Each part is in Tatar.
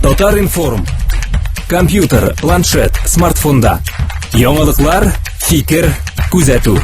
Татар-информ. Компьютер, планшет, смартфонда. Яңалыклар, фикер, күзәтү.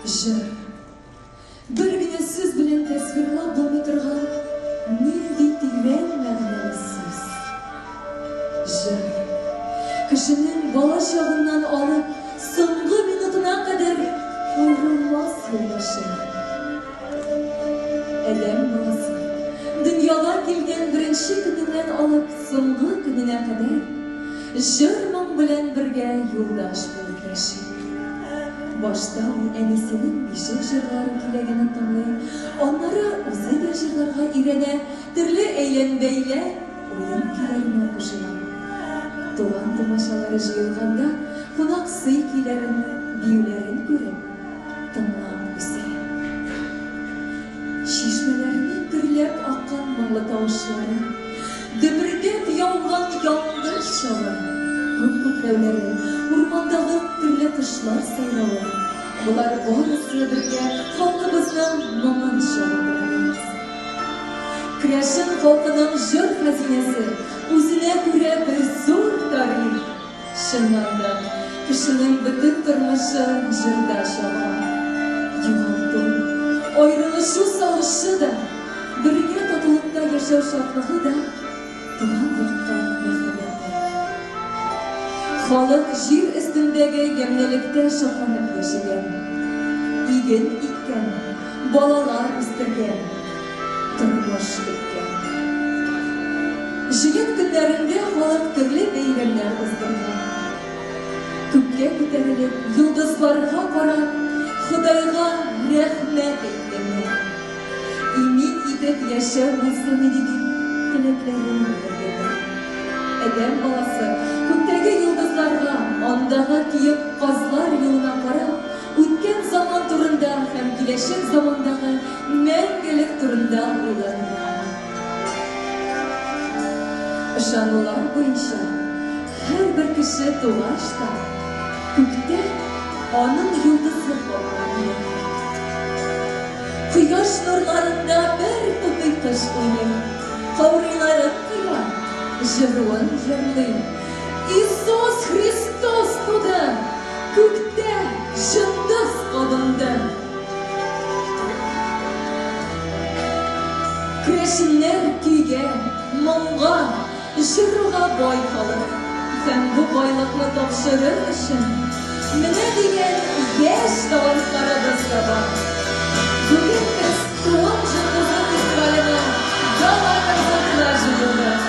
Җыр. Бер генә сүз белән тасвирлап булмый торган нинди тирән мәгънәле сүз. Җыр. Кешенең бала чагыннан алып соңгы минутына кадәр аерылмас юлдашы. Адәм баласы дөньяга килгән беренче көненнән алып соңгы көненә кадәр җыр-моң белән бергә юлдаш булып яши. Башта ул әнисенең бишек җырларын көйләгәнен тыңлый, аннары үзе дә җырларга өйрәнә, төрле әйлән-бәйлән уен көйләренә кушыла. Туган-тумачалары җыелганда кунак-сый көйләрен, биюләрен күреп, тыңлап үсә. Чишмәләрнең гөрләп аккан моңлы тавышлары, дөбердәп яуган яңгыр чагы, күк күкрәүләре, урмандагы төрле кошлар сайравы, болар барысы бергә халкыбызның моңын чагылдыра. Керәшен халкының җыр хәзинәсе үзенә күрә бер зур тарих. Чыннан да, кешенең бөтен тормышы җырда чагыла. Югалту, аерылышу сагышы да, бергә татулыкта яшәү шатлыгы да туган якка мәхәббәт тә. Халык җир өстендәге ямьлелектә шатланып яшәгән, иген иккән, балалар үстергән, тормыш көткән. Җыен көннәрендә халык төрле бәйрәмнәр уздырган. Күккә күтәрелеп, йолдызларга карап, Ходайга рәхмәт әйткәннәр. Имин итеп яшәү булсын иде дип теләкләрен белдергәннәр. Адәм баласы күктәге йолдызларга, андагы киек казлар юлына карап, үткән заман турында һәм киләчәк замандагы мәңгелек турында уйланган. Ышанулар буенча, һәрбер кеше тугач та, күктә аның йолдызы калкып килә. Кояш нурларында бер тутый кош уйный, каурыйларын коя, җыруын җырлый. Иисус Христос туды! Күктә җондыз кабынды. Керәшеннәр көйгә, моңга, җыруга бай халык. Һәм бу байлыкны тапшырыр өчен менә дигән яшь талантларыбыз да бар. Бүген без Туым җондызы фестиваленең гала-концертына җыелдык.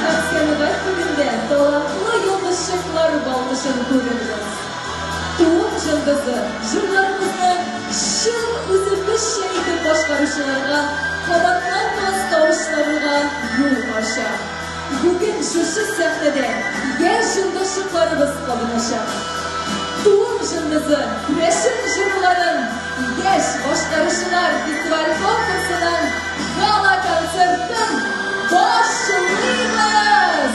Һәм сәнгать күгендә талантлы йолдызчыклар балкышын күрербез. Туым җондызы җырларыбызны чын үзебезчә итеп башкаручыларга кабатланмас тавышларга юл ача. Бүген шушы сәхнәдә яшь җондызчыкларыбыз кабыначак. Туым җондызы керәшен җыруларын яшь башкаручылар фестиваль-конкурсының гала-концертын башлыйбыз!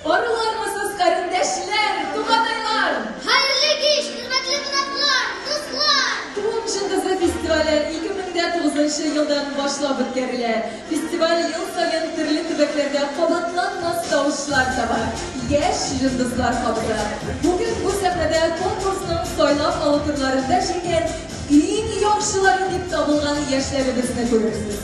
Арулармысыз, карендәшләр, туганайлар! Хәерле кич, хөрмәтле кунаклар, дуслар! 2009 елдан башлап үткәрелә. Фестиваль ел саен төрле төбәкләрдә кабатланмас тавышлар таба, яшь йолдызлар кабыза. Бүген бу сәхнәдә конкурсның сайлап алу турларында җиңгән иң яхшылары дип табылган яшьләребезне күрерсез.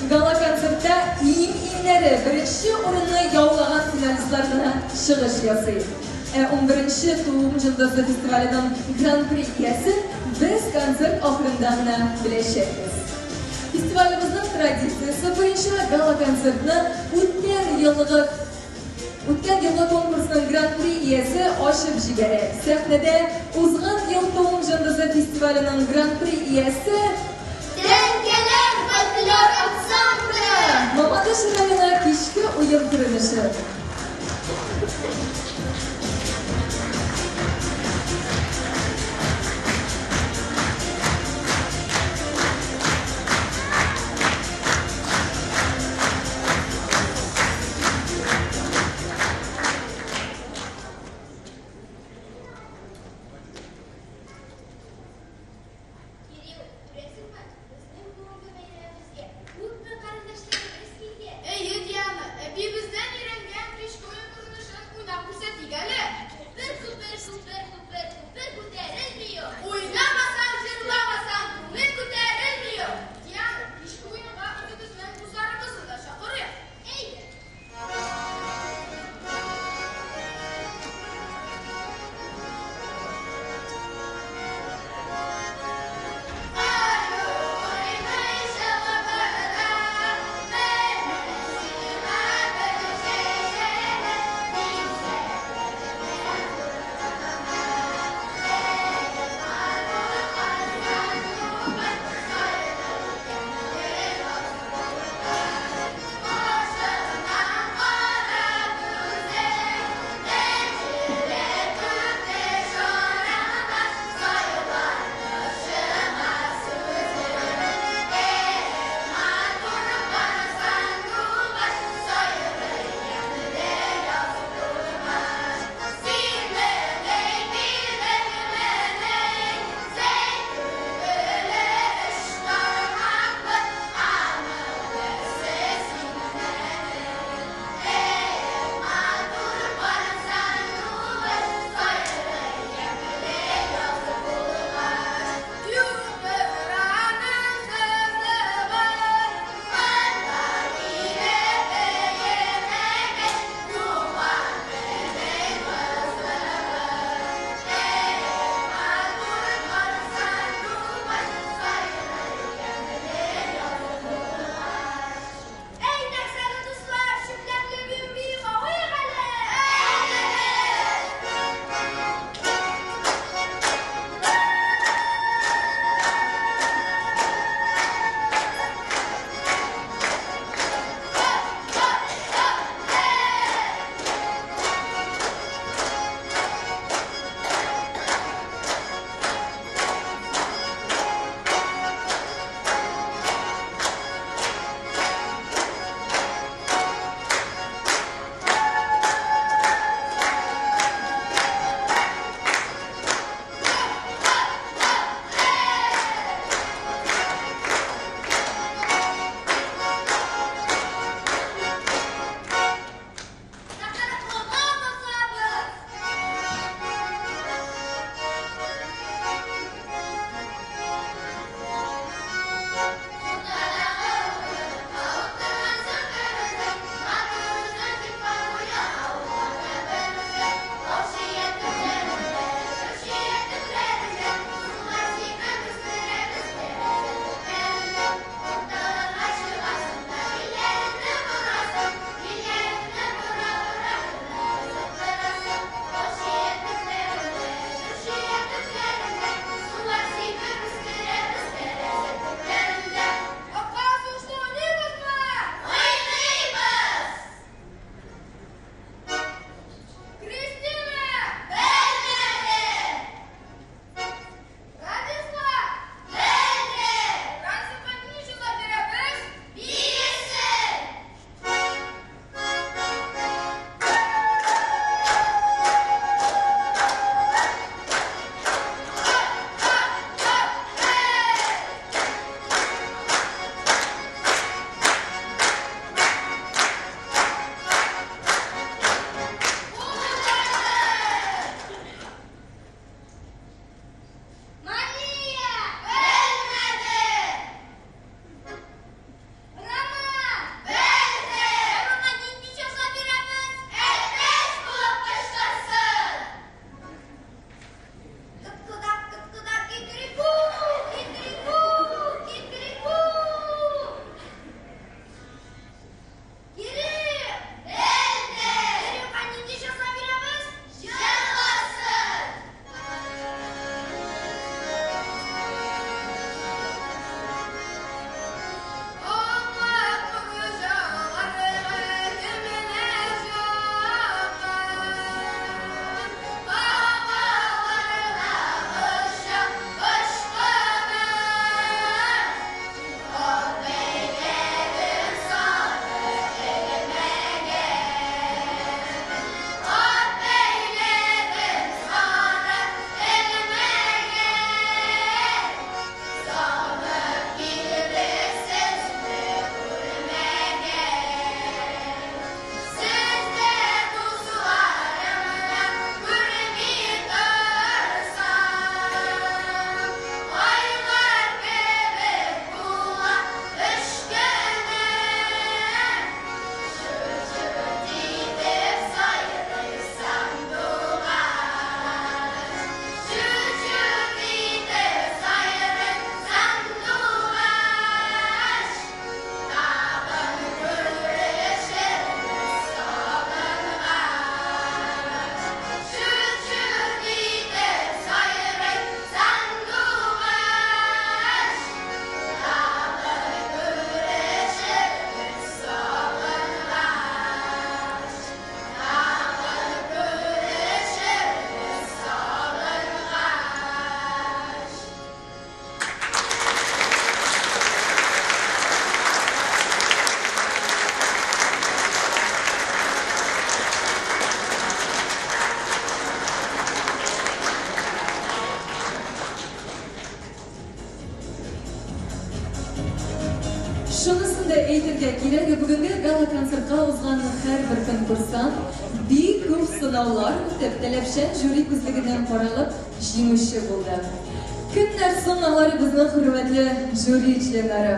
Гала-концертта иң-иңнәре, беренче урынны яулаган финалистлар гына чыгыш ясый. Ә унберенче Туым җондызы фестиваленең Гран-при иясен без концерт ахырында гына беләчәкбез. Фестивалебезнең традициясе буенча гала-концертны үткән елгы үткән елгы конкурсның Гран-при иясе ачып җибәрә. Сәхнәдә узган ел Туым җондызы фестиваленең Гран-при иясе, Тәңкәләр фольклор ансамбле! Мамадыш районы кичке уен күренеше. Кирилл, күрәсеңме, безнең бүгенге бәйрәмебезгә күпме карендәшләребез килгән. Әйе, Диана, әбиебездән өйрәнгән кичке уен күренешен уйнап күрсәтик әле. Шунысын да әйтергә кирәк, бүгенге гала-концертка узган һәрбер конкурсант бик күп сынаулар үтеп, таләпчән жюри күзлегеннән каралып, җиңүче булды. Кемнәр соң алар безнең хөрмәтле жюри членнары?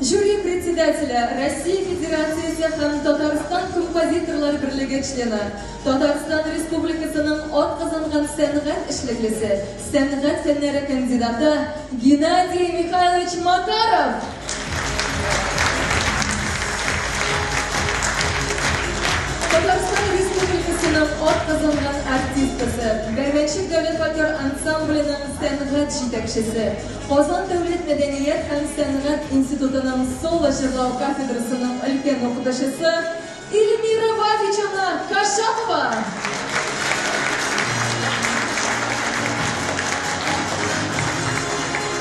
Жюри председателе, Россия Федерациясе һәм Татарстан Композиторлар берлеге члены, Татарстан Республикасының атказанган сәнгать эшлеклесе, сәнгать фәннәре кандидаты Геннадий Михайлович Макаров! Татарстан Республикасының атказанган артисткасы, Бәрмәнчек дәүләт фольклор ансамбленең сәнгать җитәкчесе, Казан дәүләт мәдәният һәм сәнгать институтының соло җырлау кафедрасының өлкән укытучысы Эльмира Вафичевна Кашапова!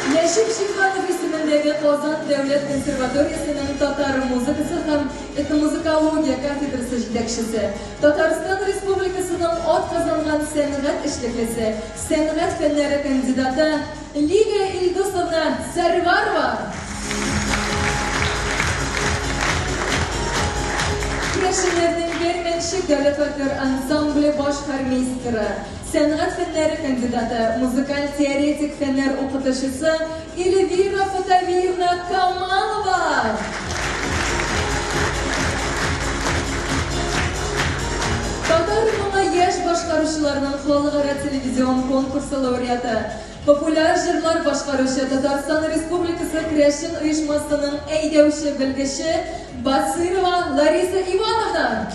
Нәҗип Җиһанов исемендәге Казан дәүләт консерваториясенең татар музыкасы һәм этномузыкология кафедрасы җитәкчесе, Татарстан Республикасының атказанган сәнгать эшлеклесе, сәнгать фәннәре кандидаты Лилия Илдусовна Сәрварова! Керәшеннәрнең Бәрмәнчек дәүләт фольклор ансамбле баш хормейстеры, сәнгать фәннәре кандидаты, музыкаль-теоретик фәннәр укытучысы Эльвира Фатавиевна Камалова! Татар моңы яшь башкаручыларның халыкара телевизион конкурсы лауреаты, Популяр җырлар башкаручы Татарстан Республикасы Керәшен оешмасының әйдәүче белгече Басырова Лариса Ивановна.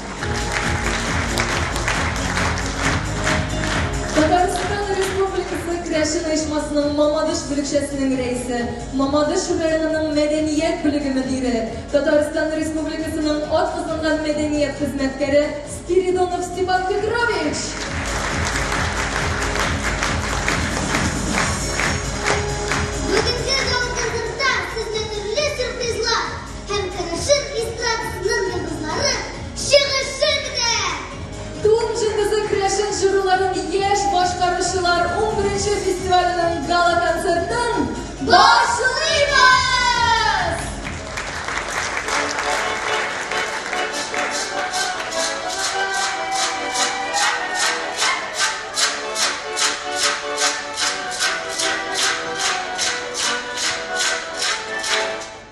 Татарстан Республикасы Керәшен оешмасының Мамадыш бүлекчәсенең рәисе, Мамадыш районының мәдәният бүлеге мөдире, Татарстан Республикасының атказанган мәдәният хезмәткәре Спиридонов Степан Петрович! Бүгенге гала-концертта сезне төрле сюрпризлар һәм керәшен эстрадасының йолдызлары чыгышы көтә! Тун җондызы керәшен җыруларын яшь башкаручылар унберенче фестиваленең гала-концертын башлыйбыз!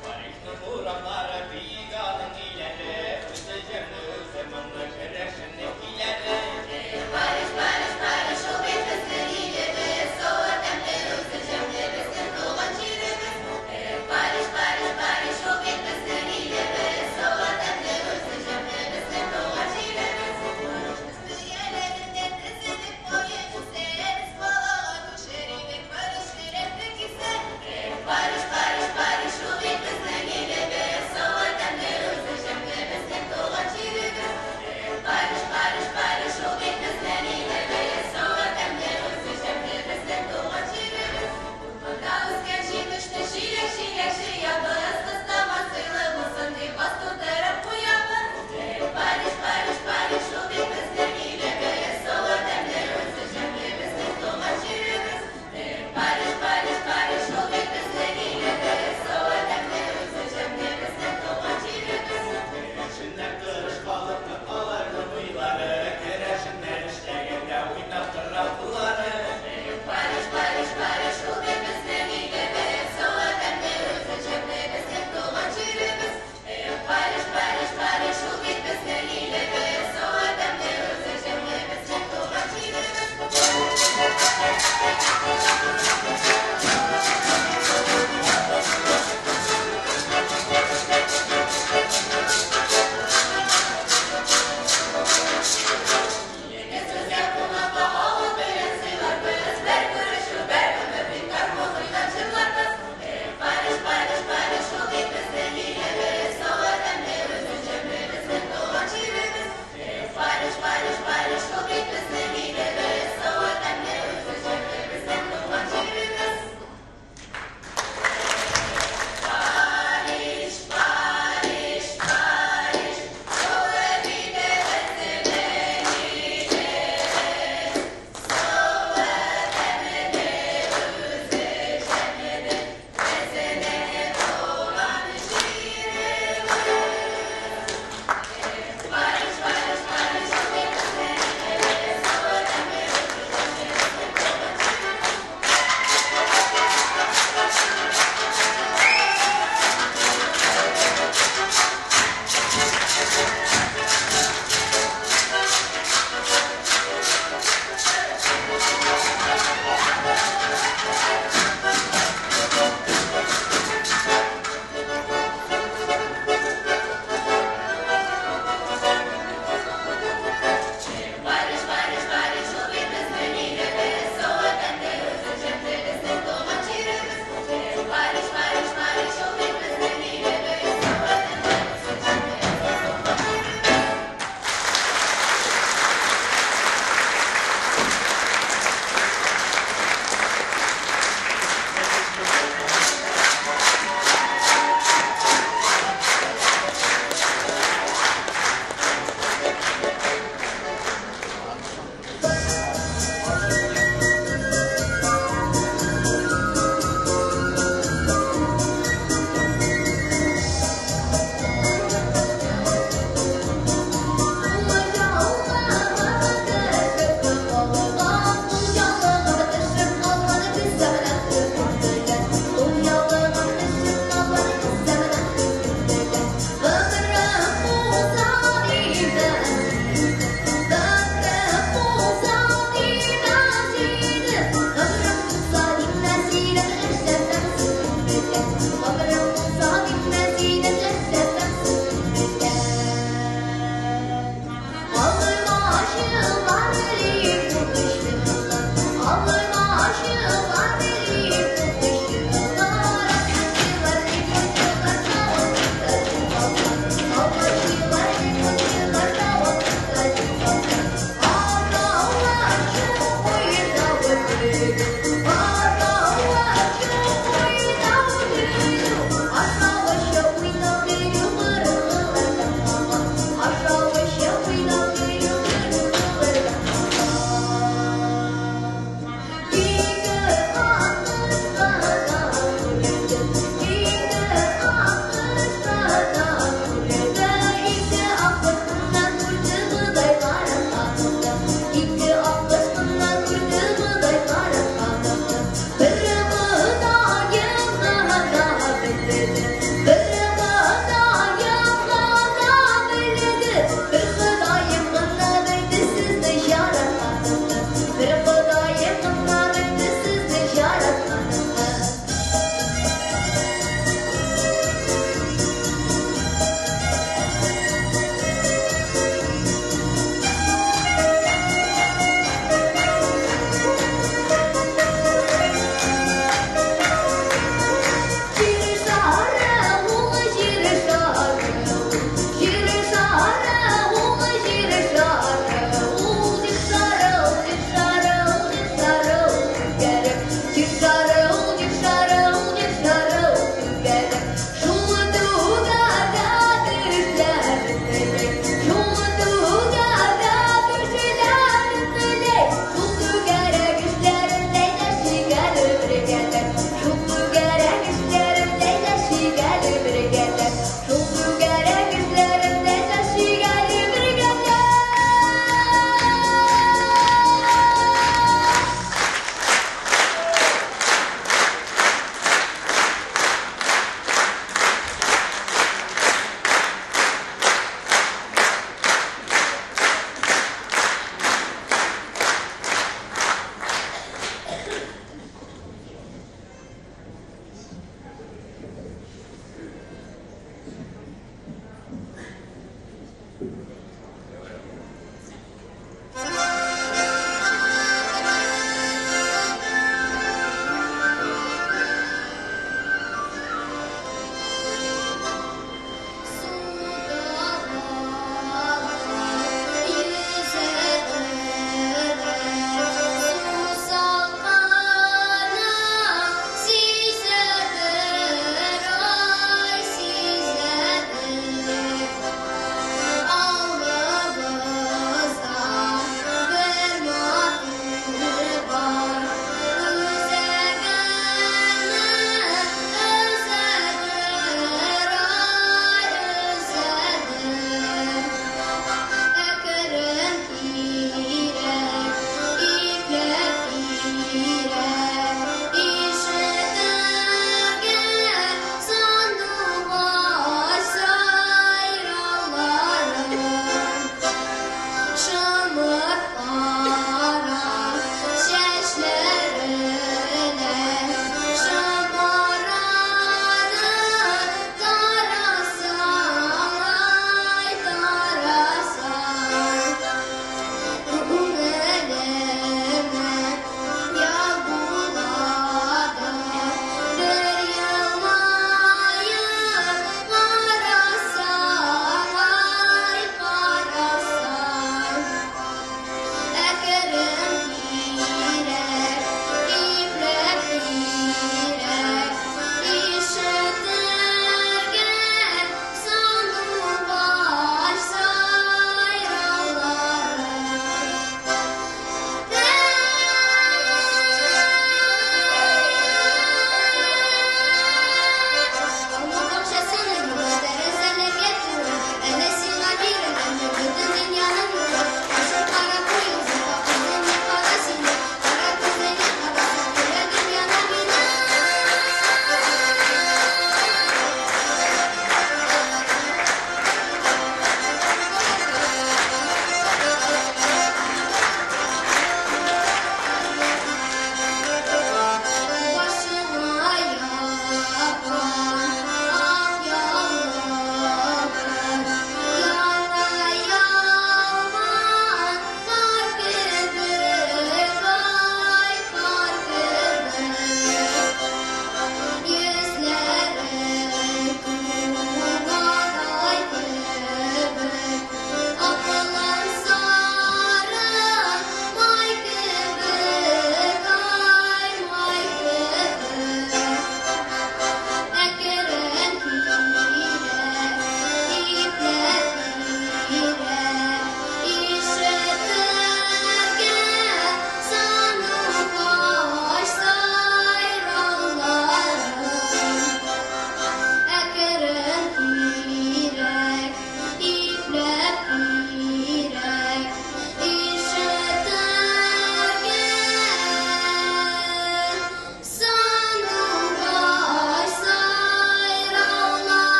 Парижның урамнары, биек аның өйләре, Үзе җырлы, үзе моңлы керәшеннең көйләре. Париж, Париж, Париж, ул бит безнең илебез, Суы тәмле, үзе җәмле, безнең туган җиребез.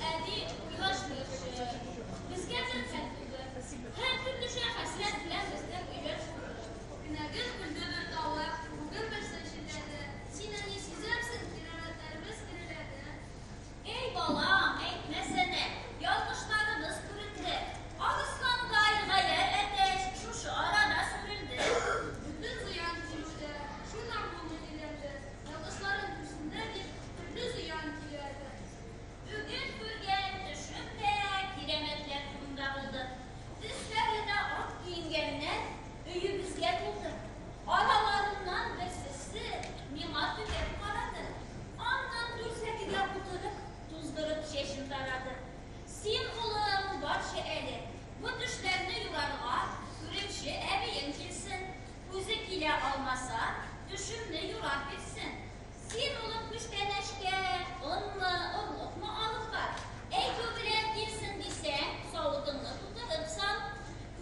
әни, уйлаштырчы. Безгә бер хәл туды. Һәр көн төшә хәсрәт белән безнең өйләр шуды. Көнәген үлде бер тавык, бүген берсе чирләде. Син, әни, сизәмсең, кирәмәтләребез тереләде. Эй, балам, әйтмәсәнә, ялгышларыбыз күренде. Арысландай гаярь әтәч шушы арада сүрелде. Бөтен зыян килүдә, шуннан булмый диләрде. Ялгышларын күрсеннәр дип, төрле зыян киләде. Бүген күргән төшем дә кирәмәтләр турында булды. Төсләре дә ак киенгәннәр өебезгә тулды. Араларыннан берсесе миңа төбәп карады. Аннан түр сәкегә утырып, туздырып чәчен тарады. Син, улым, барчы әле, бу төшләрне юрарга күремче әбиең килсен. Үзе килә алмаса, төшемне юрап бирсен. Син, улым, күчтәнәчкә онмы, орлыкмы алып бар. Әйтү белән килсен дисәң, савытыңны тутырып сал.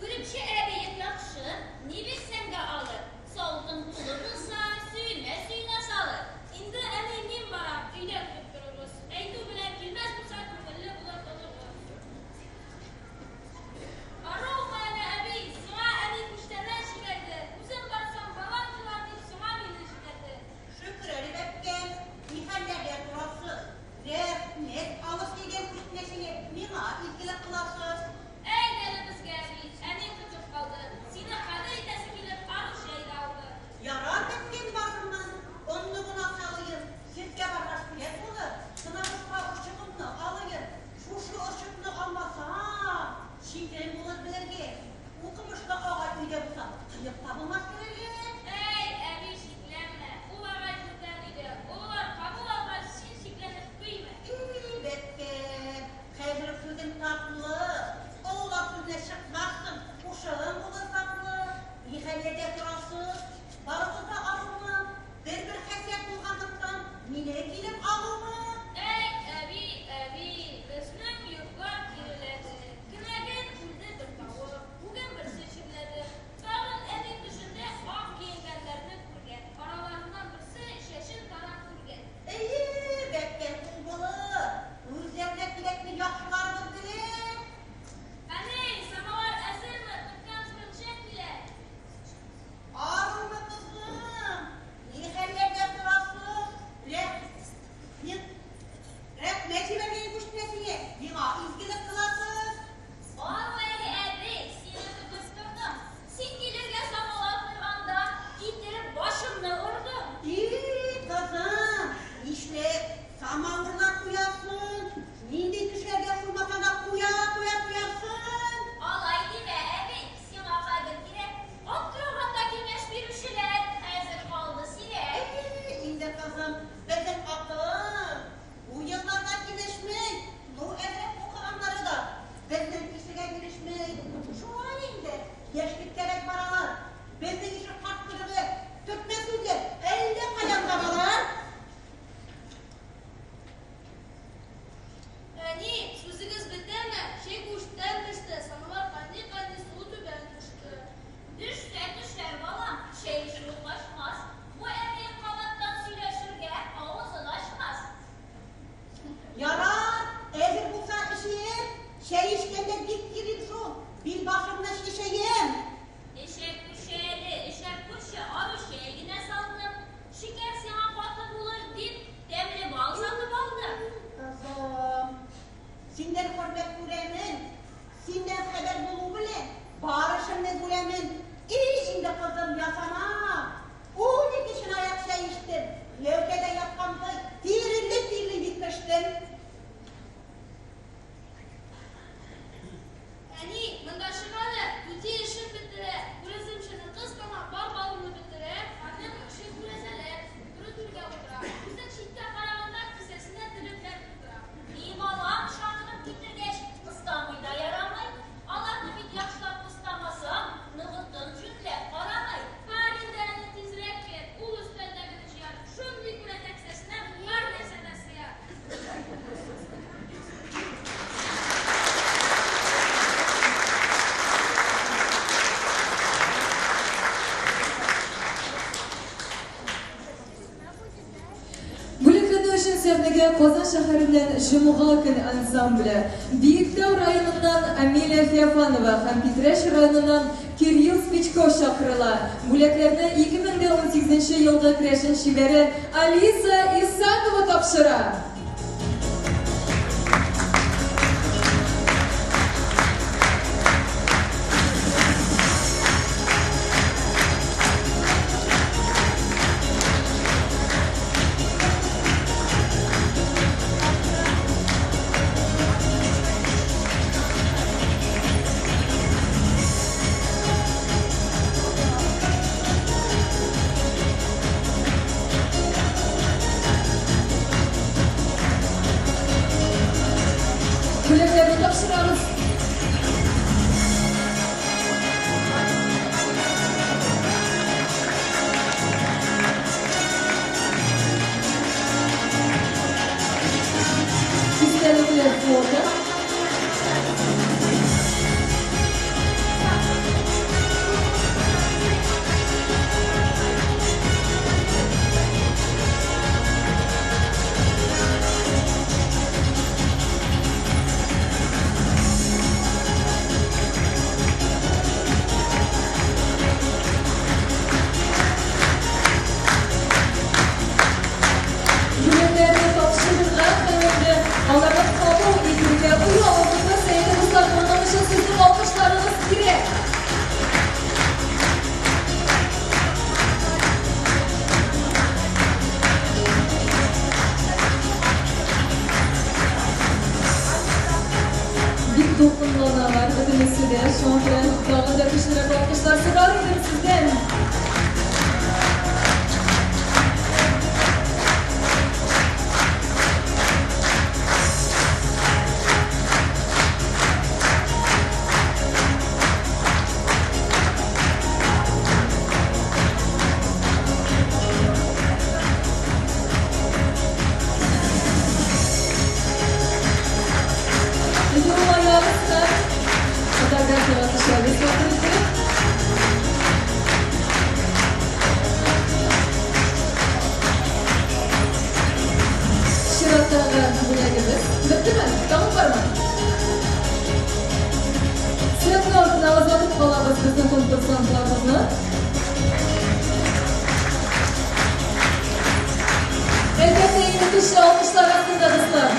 Күремче әбиең яхшы, ни бирсәң дә алыр. Савытың тулы булса, сөенә-сөенә салыр. Инде әни мин барам, өйдә көтеп торыгыз. Әйтү белән килмәс булса, күңелле булыр оныгыз. Арыумы әле, әби? Сиңа әни күчтәнәч җибәрде. Үзем барсам, балам елар дип, сиңа мине җибәрде. Шөкер әле, бәбкәм, ни хәлләрдә торасыз? Рәхмәт, алып Казан шәһәреннән Җомга көн ансамбле, Биектау районыннан Амелия Феофанова һәм Питрәч районыннан Кирилл Спичков чакырыла. Бүләкләрне 2018 нче елгы керәшен чибәре Алиса Исакова тапшыра. Бүләкләрне тапшырабыз. Истәлекле фото. Бүләкләрне тапшырырга һәм инде аларны кабул итергә оялмыйбыз. Әйе, дуслар, моның өчен сезнең алкышларыгыз кирәк. Бик дулкынланалар бөтенесе дә. Шуңа күрә тагын да көчлерәк алкышлар сорар идем сездән. Елмаябыз һәм фотографиягә төшәбез матур итеп. Чираттагы бүләгебез беттеме? Тагын бармы? Сәхнә артына озатып калабыз безнең конкурсантларыбызны. Әлбәттә, инде көчле алкышлар астында, дуслар.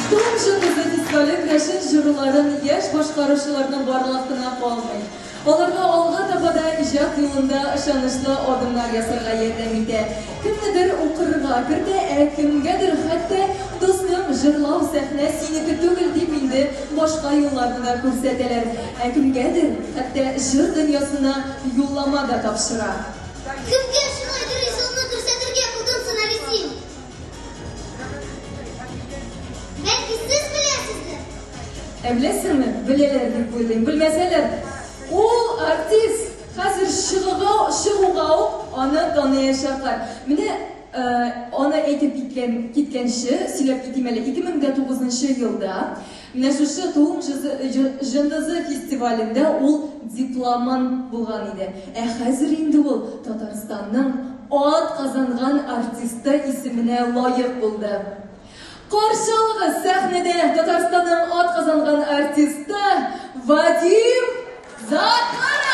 Туң җылдызы фестивале керәшен җыруларын яшь башкаручыларның барлап кына калмый. Аларга алга таба да иҗат юлында ышанычлы адымнар ясарга ярдәм итә. Кемнедер укырга кертә, ә кемгәдер хәтта дустым, җырлау сәхнә синеке түгел дип инде башка юлларны да күрсәтәләр. Ә кемгәдер хәтта җыр дөньясына юллама да тапшыра. Кемгә шулай дөрес юлны күрсәтергә булдың соң әле син? Бәлки сез беләсездер? Ә беләсеңме, беләләр дип уйлыйм. Белмәсәләр, ул артист хәзер чыгуга, чыгуга ук аны таныячаклар. Менә аны әйтеп киткән, киткәнче сөйләп китим әле. 2009 елда менә шушы Туым җындызы фестивалендә ул дипломант булган иде. Ә хәзер инде ул Татарстанның атказанган артисты исеменә лаек булды. Каршы алыгыз, сәхнәдә Татарстанның атказанган артисты Вадим Захаров!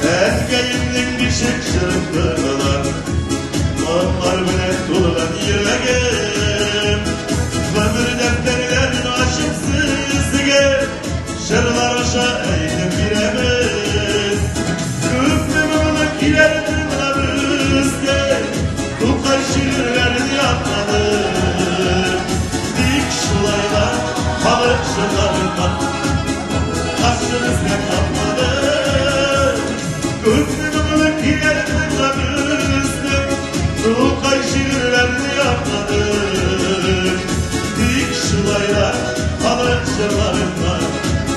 Әткәемнең бишек җырын тыңлап, Моңнар белән тулган йөрәгем. Гомер дәфтәрләрен ачып сезгә, Җырлар аша әйтеп бирәмен. Күпме моңлы көйләр тыңлап үстем, Тукай шигырьләрен ятладым. Тик шулай да халык җырларыннан Каршы эзләп тапмадым. Күпме моңлы көйләр тыңлап үстем, Тукай шигырьләрен ятладым. Тик шулай да халык җырларыннан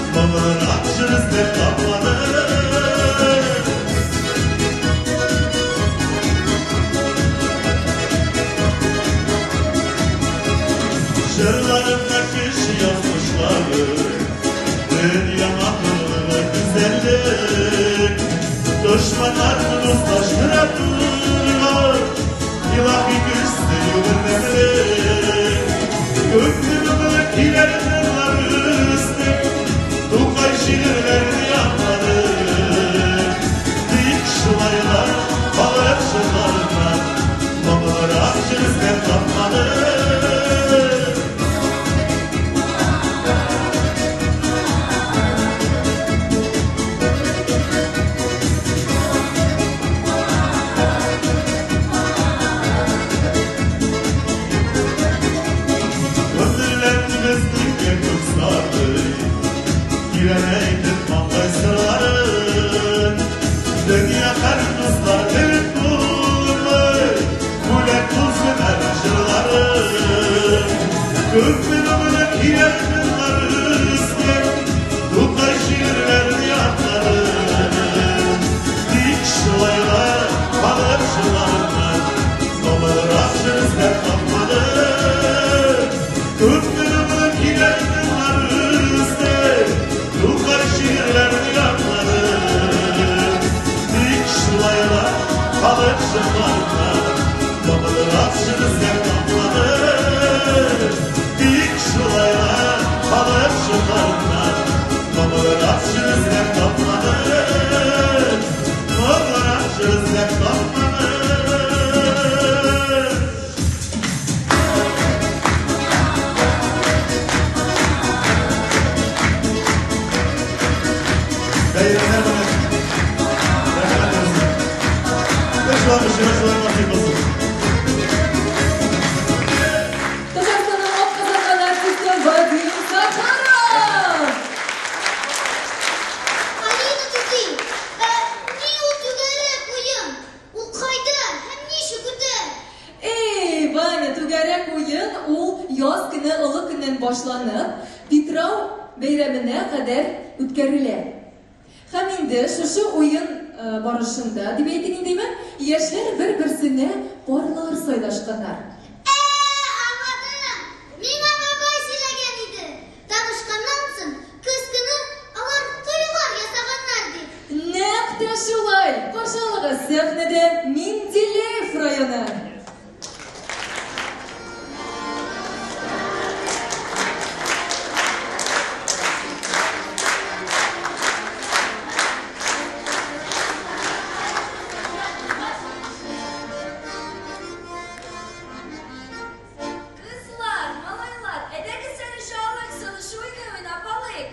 Моңлырак җыр эзләп тапмадым. Дошманнарны дуслаштыра торган Илаһи көч, сөю, бердәмлек. Күпме моңлы көйләр, җырлар өстәп, Тукай шигырьләрне ятлады. Тик шулай да халык җырларыннан Моңлырак җыр эзләп тапмады. Гомерләрне безнеке күп сарый, Тирән әйтеп маңгай сырларын. Дөнья һәр дуслар белеп булмый, Бүләк булсын һәр җырларын. Күпме моңлы көйләр, җырлар өстәп, Тукай шигырьләрне ятлады. Тик шулай да халык җырларыннан Моңлырак җыр эзләп тапмады. Күпме моңлы көйләр, җырлар өстәп, Тукай шигырьләрне ятлады. Тик шулай да халык җырларыннан Моңлырак җыр эзләп тапмады. Тик шулай да халык җырларыннан Моңлырак җыр эзләп тапмады. Моңлырак җыр эзләп тапмады. Бәйрәмнәр белән. Рәхмәт сезгә. Эш насыйп булсын. Татарстанның атказанган артисты Вадим Захаров! Алина түти, ә ни ул түгәрәк уен? Ул кайда һәм ничек үтә? Эй, Ваня, түгәрәк уен ул яз көне Олы көннән башланып, Питрау бәйрәменә кадәр үткәрелә. Һәм инде шушы уен барышында, дип әйтик индеме, яшьләр бер-берсенә парлар сайлашканнар. Ә, аңладым. Миңа бабай сөйләгән иде. Танышканнан соң, көз көне алар туйлар ясаганнар дип. Нәкъ тә шулай! Каршы алыгыз, сәхнәдә Менделеев районы. Кызлар, малайлар, әйдәгез әле шаулык сыныш уены уйнап алыйк.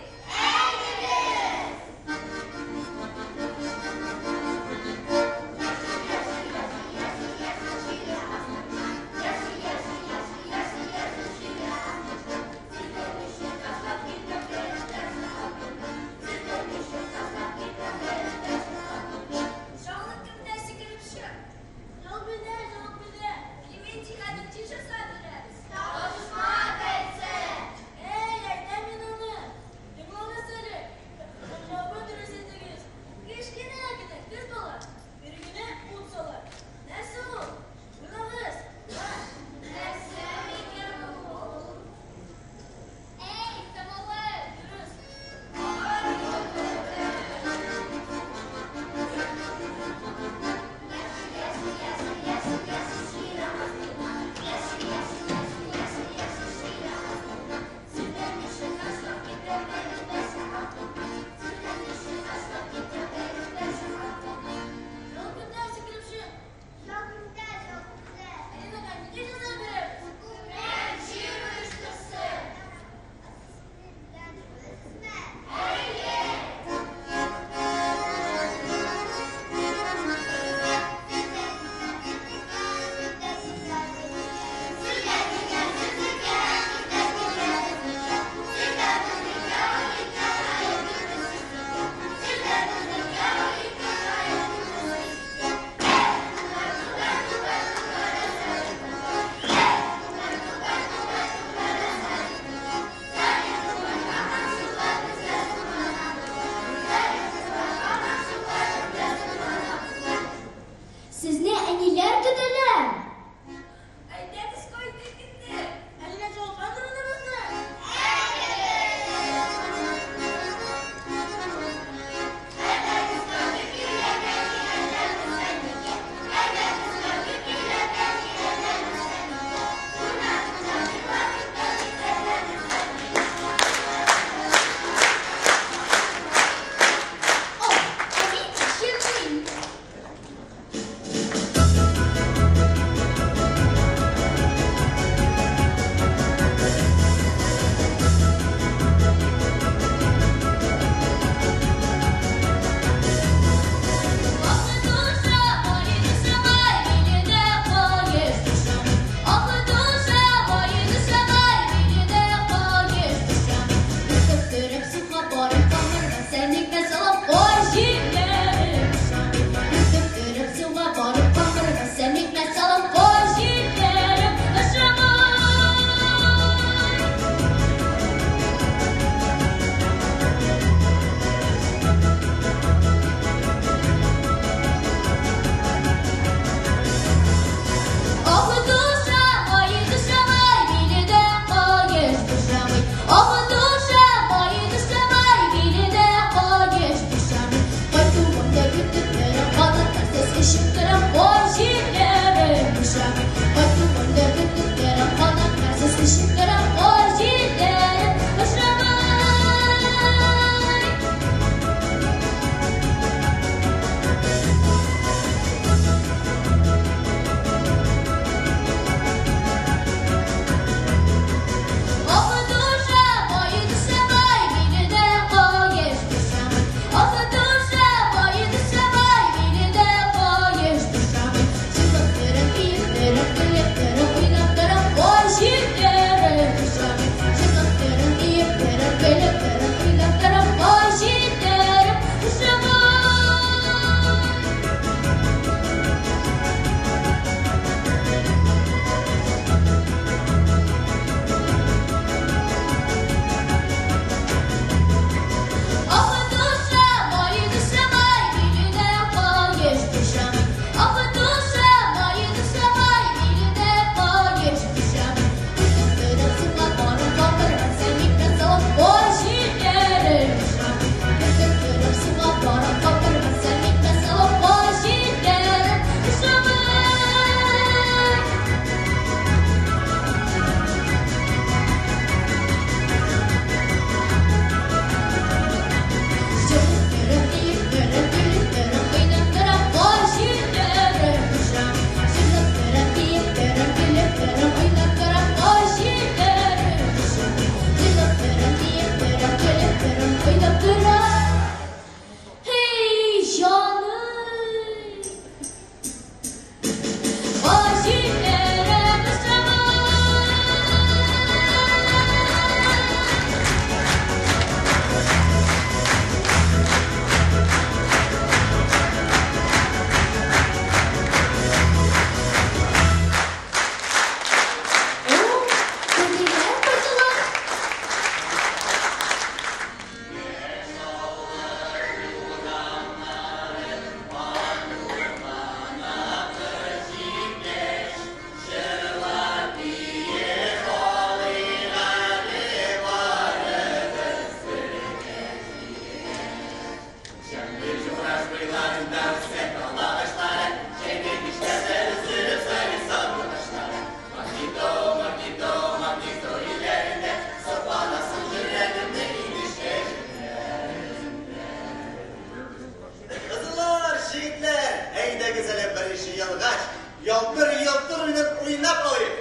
Ялтыр-йолтыр уйнап уйнап алыйк.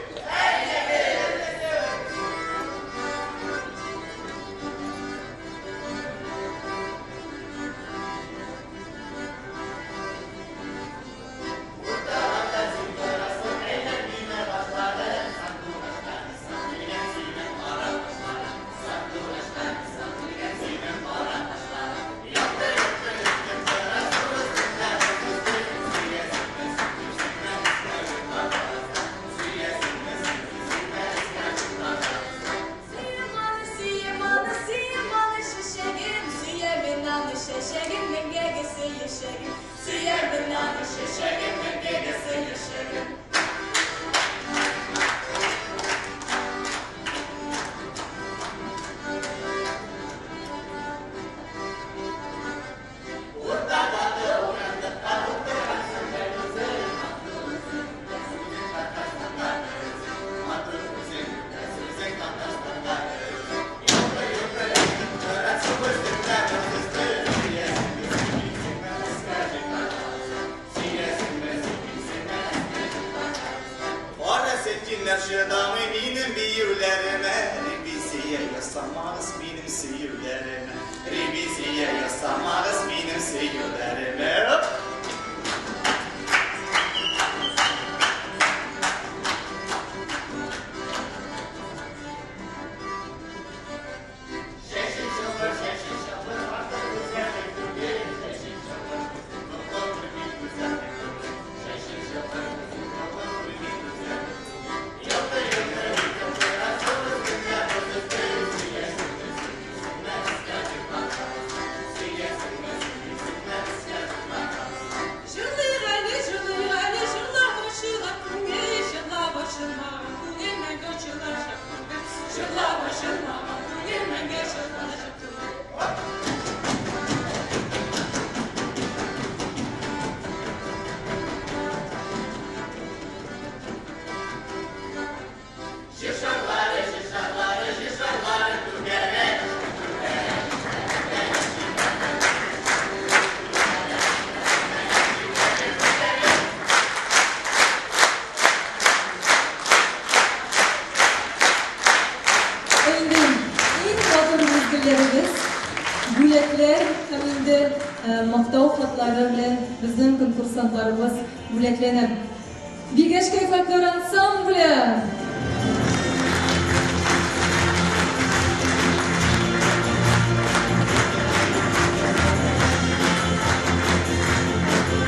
Сөям аны, сөям аны, сөям аны, чәчәгем, сөям мин аны, чәчәгем, мәңгегесе яшәгем. Сөям мин аны, чәчәгем, мәңгегесе яшәгем. Кара чыдамый минем биюләремә, ревизия ясамагыз минем сөюләремә, ревизия ясамагыз минем сөюләремә. Оп! Җырлыйк әле, җырлыйк әле, җырлап ачыла күңел, җырлап ачылмаган күңел мәңге ачылачак түгел. Җырлап ачылмаган күңел мәңге ачылачак түгел. Инде иң матур мизгелләребез, бүләкләр һәм инде мактау хатлары белән безнең конкурсантларыбыз бүләкләнә. Бигәшкәй фольклор ансамбле!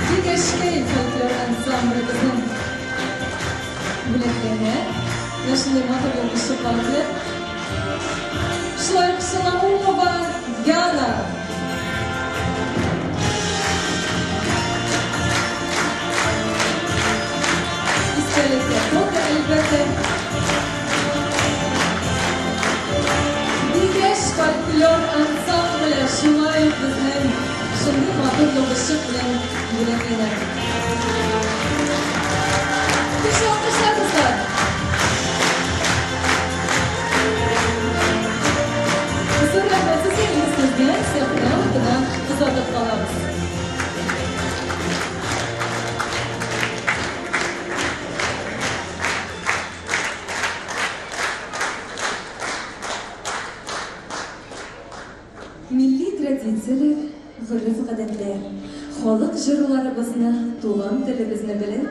Бигәшкәй фольклор ансамбле безнең бүләкләнә. Менә шундый матур йолдызчыклар белән. Шулай ук Шаламумова Яна. Истәлеккә фото, әлбәттә. Бигәш фольклор ансамбле шулай ук безнең шундый матур йолдызчык белән бүләкләнә. Көчле алкышлар, дуслар! Зур рәхмәт сезгә, инде сезне сәхнә артына озатып калабыз. Милли традицияләр, гореф-гадәтләр, халык җыруларыбызны, туган телебезне белеп,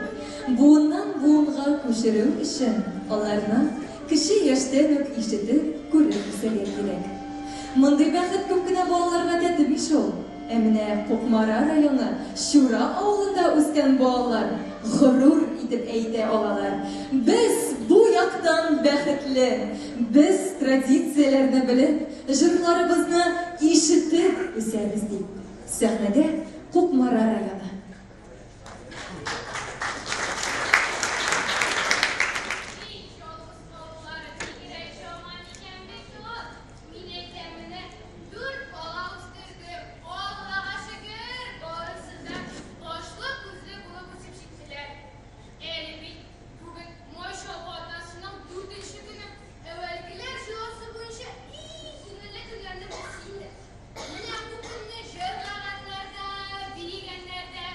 буыннан-буынга күчерү өчен аларны кече яшьтән үк ишетеп, күреп үсәргә кирәк. Мондый бәхет күп кенә балаларга тәтеми шул. Ә менә Кукмара районы Чура авылында үскән балалар горур итеп әйтә алалар, Без бу яктан бәхетле! Без традицияләрне белеп, җырларыбызны ишетеп үсәбез, дип. Сәхнәдә Кукмара районы. Эй, ялгыз калулары бигрәк жаман икән бит ул. Мин әйтәм менә, дүрт бала үстердем. Аллага шөкер, барысы да башлы-күзле булып үсеп җиттеләр. Әле бит бүген Май чабу атнасының дүртенче көне. Әүвәлгеләр җылысы буенча иң күңелле көннәрнең берсе инде. Менә бу көнне җырлаганнар да, биегәннәр дә,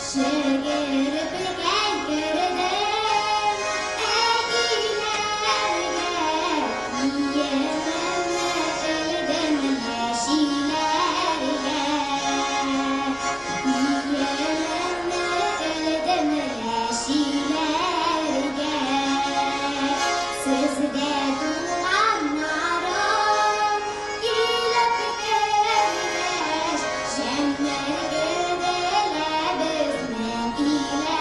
Шөгерепкәй кердем, әтиләргә, киемемне элдем ләшиләргә. Киемемне элдем ләшиләргә. Сездә туганнарым килеп кергәч, җәмнәр керделәр безнең өйләргә.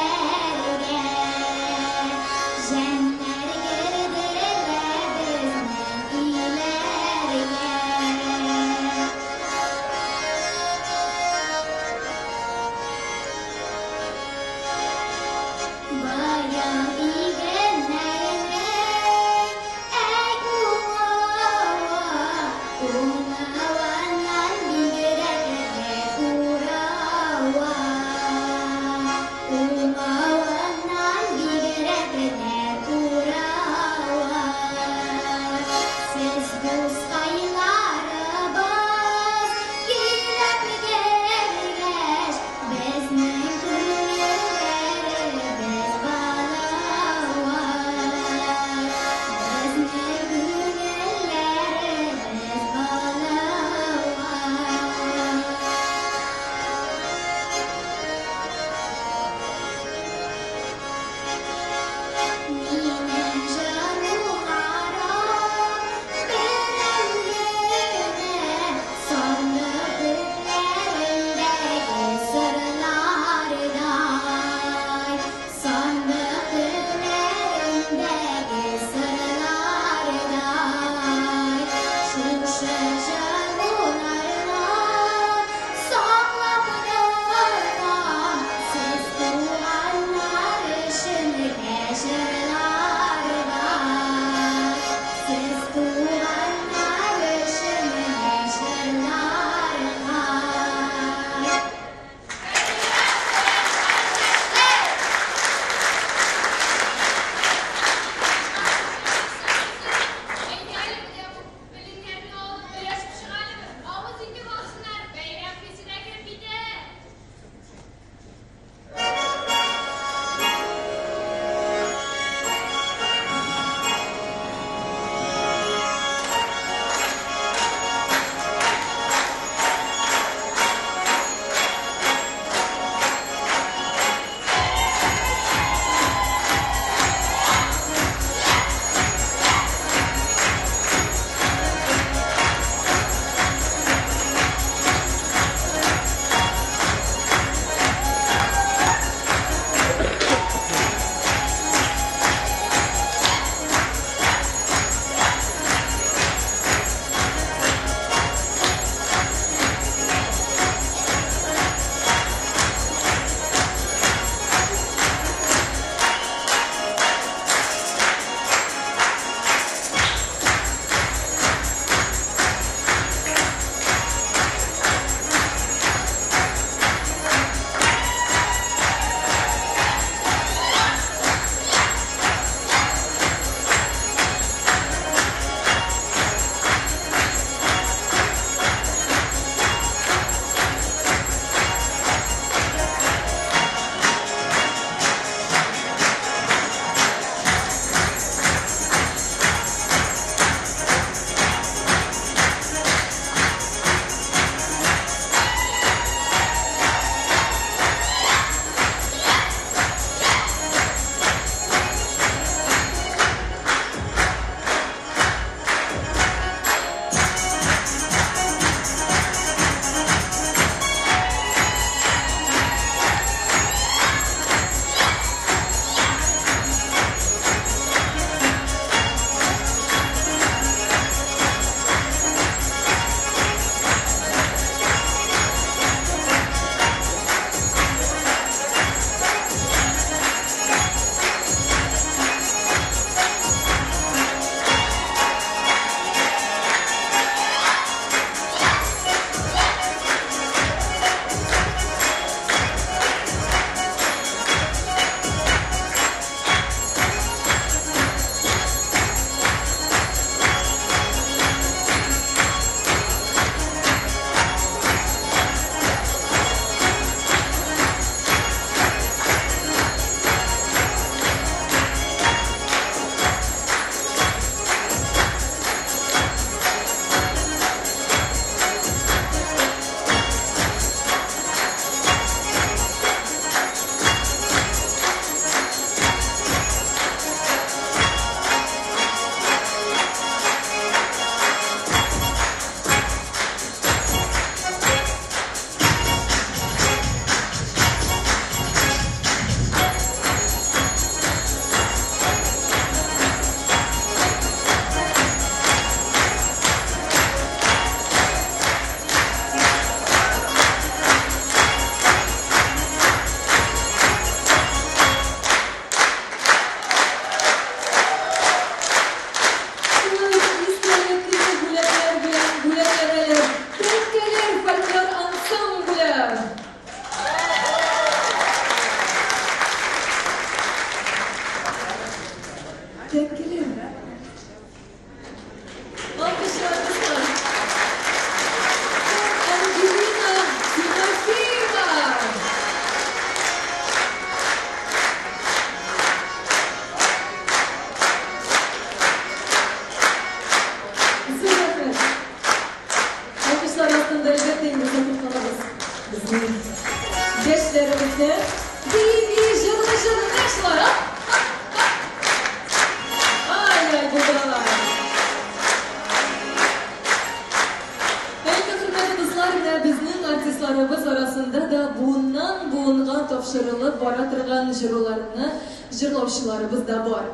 торган җыруларны җырлаучыларыбыз да бар.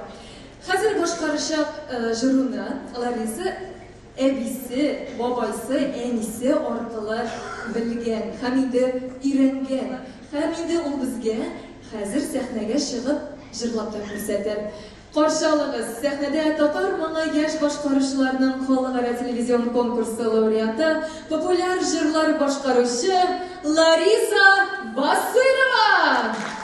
Хәзер башкарачак җыруны Лариса әбисе, бабайсы, әнисе аркылы белгән һәм инде өйрәнгән. Һәм инде ул безгә хәзер сәхнәгә чыгып җырлап та күрсәтер. Каршы алыгыз, сәхнәдә Татар моңы яшь башкаручыларның халыкара телевизион конкурсы лауреаты, популяр җырлар башкаручы Лариса Басырова!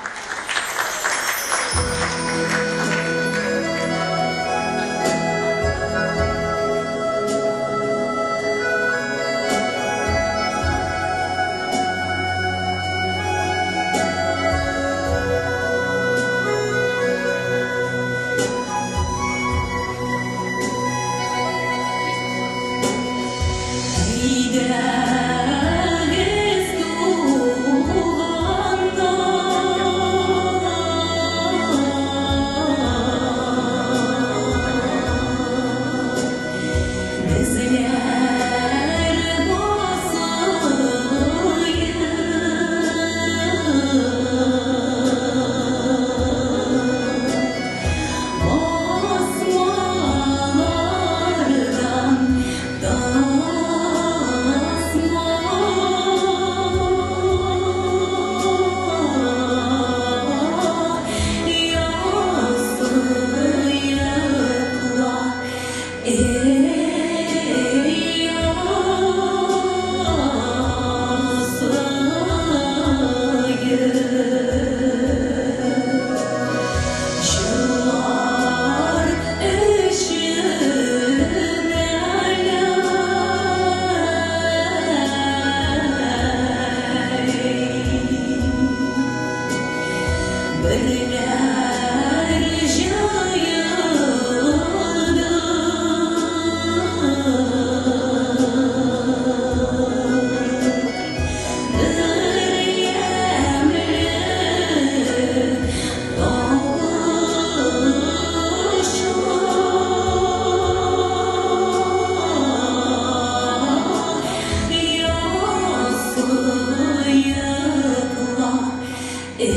Әйдәгез, туганнар, Безләр басыйк Басмалардан тасма ясыйкла, эй, ясыйк. Җырлар өчен әле берләр җыелдык, бер ямьле табышма ясыйкла, эй,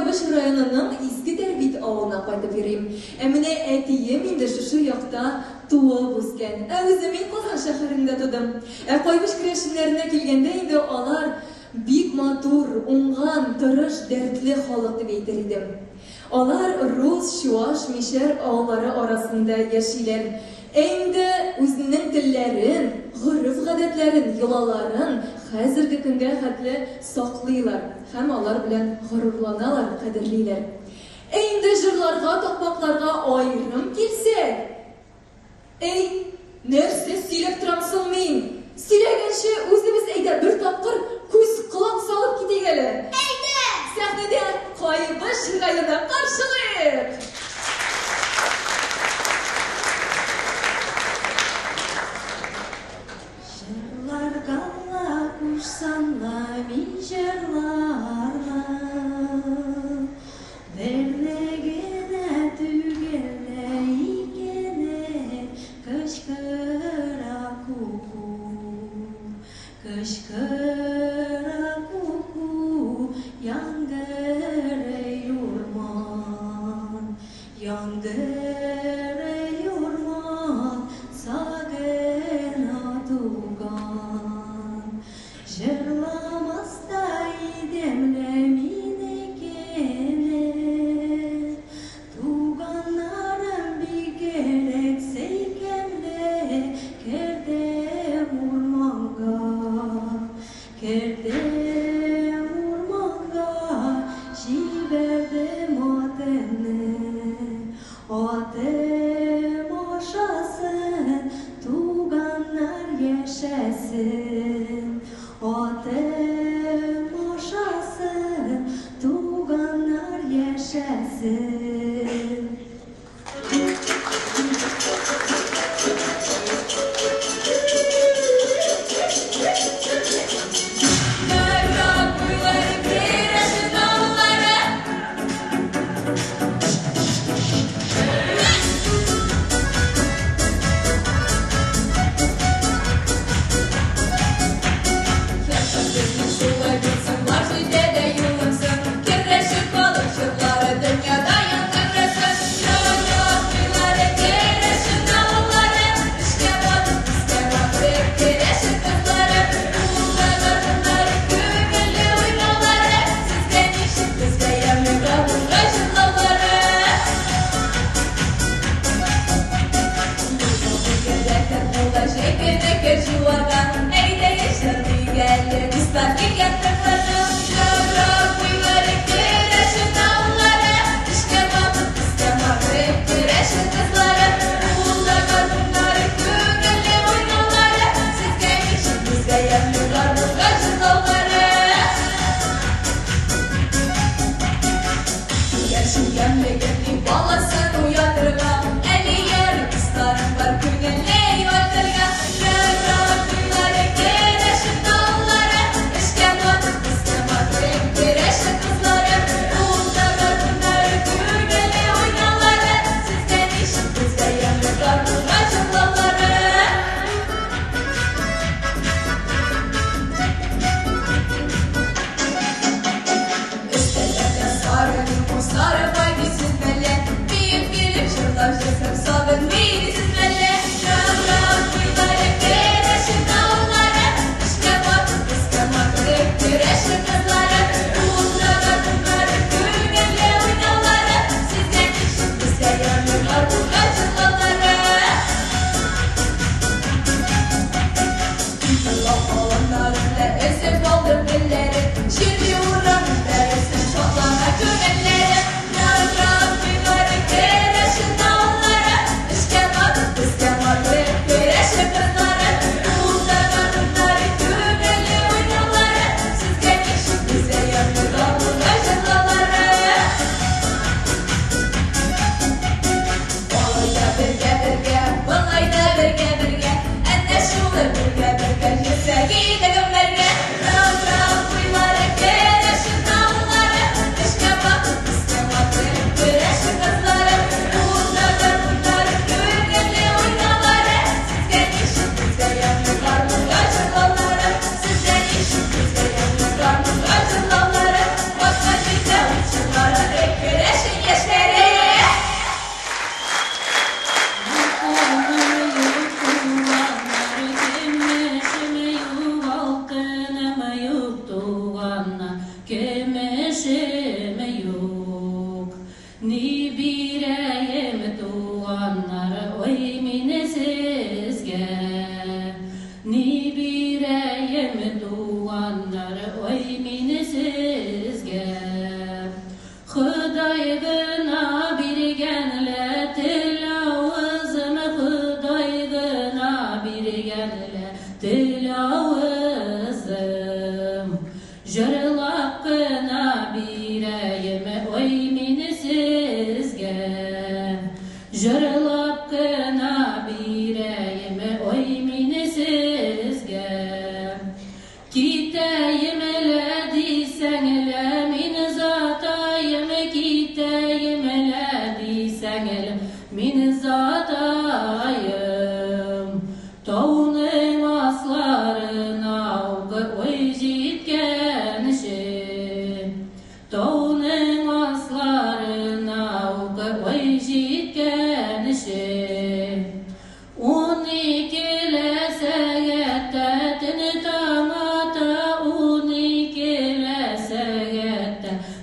Кайбыч районының Изге Тәрбит авылына кайтып йөрим. Ә менә әтием инде шушы якта туып үскән. Ә үзем мин Казан шәһәрендә тудым. Ә Кайбыч керәшеннәренә килгәндә инде алар бик матур, уңган, тырыш, дәртле халык дип әйтер идем. Алар рус, чуаш, мишәр авыллары арасында яшиләр. Ә инде үзенең телләрен, гореф-гадәтләрен, йолаларын хәзерге көнгә хәтле саклыйлар һәм алар белән горурланалар, кадерлиләр. Ә инде җырларга, такмакларга аерым килсәк, Әй, нәрсә сөйләп торам соң мин? Сөйләгәнче, үзебез әйдә бер тапкыр күз-колак салып китик әле. Әйдә! Сәхнәдә Кайбыч районы каршылыйк! Җырларга ла кушсаң ла, мин җырлармын. Берне генә түгел лә, икене, Кычкыра куку, кычкыра куку, Яңгырый урман, яңгырый урман, Сагына туган. Җырламас та идем лә минекене, Туганнарым бигрәк сөйкемле, Кердем урманга, кердем урманга, Җибәрдем атымны, атым ашасын, Туганнар яшәсен, Атым ашасын, туганнар яшәсен. Шулай булсын, бар җирдә дә юлың соң. Керәшен халык җырлары дөньяда.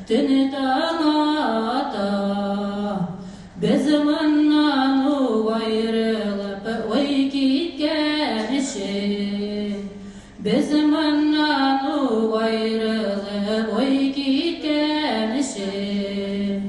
Төне таң ата. Без моннан ук аерылып, ой киткән өчен. Без моннан ук аерылып, ой киткән өчен.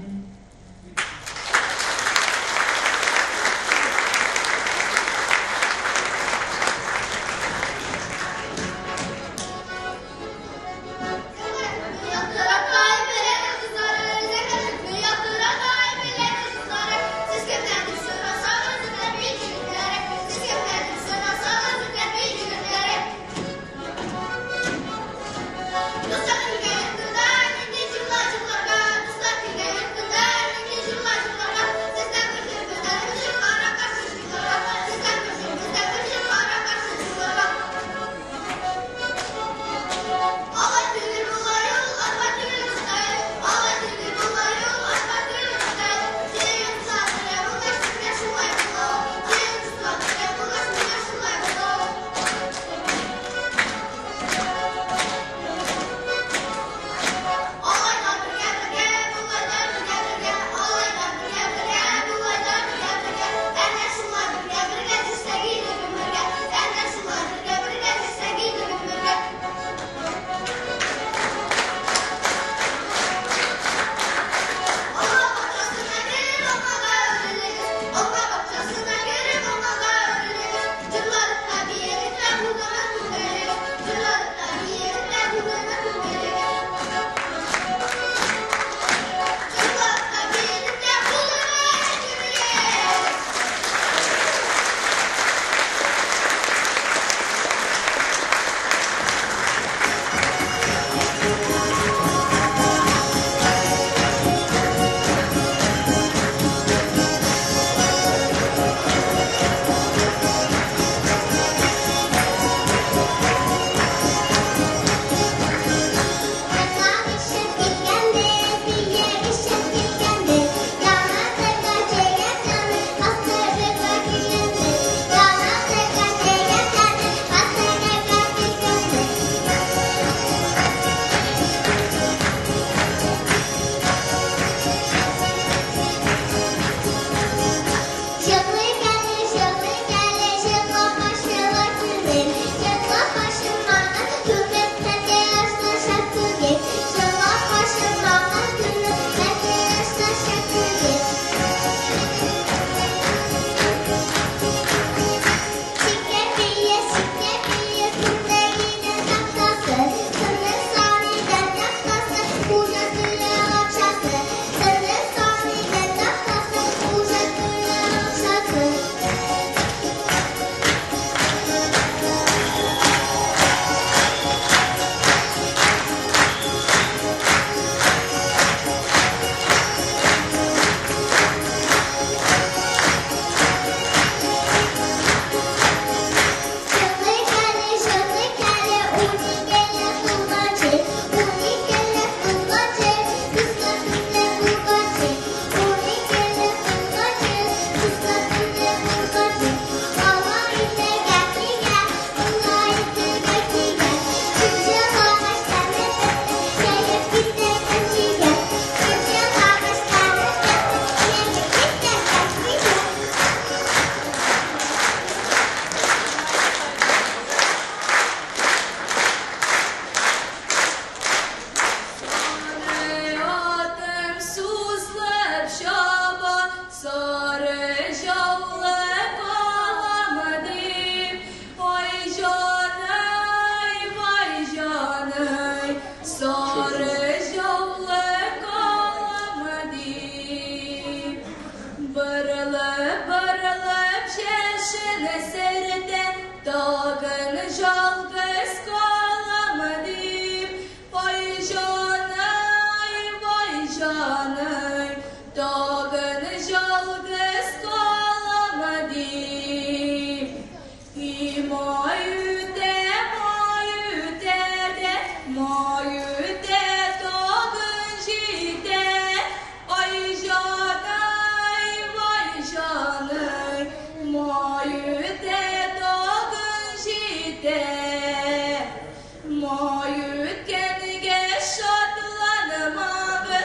Май үткәнгә шатланмабыз.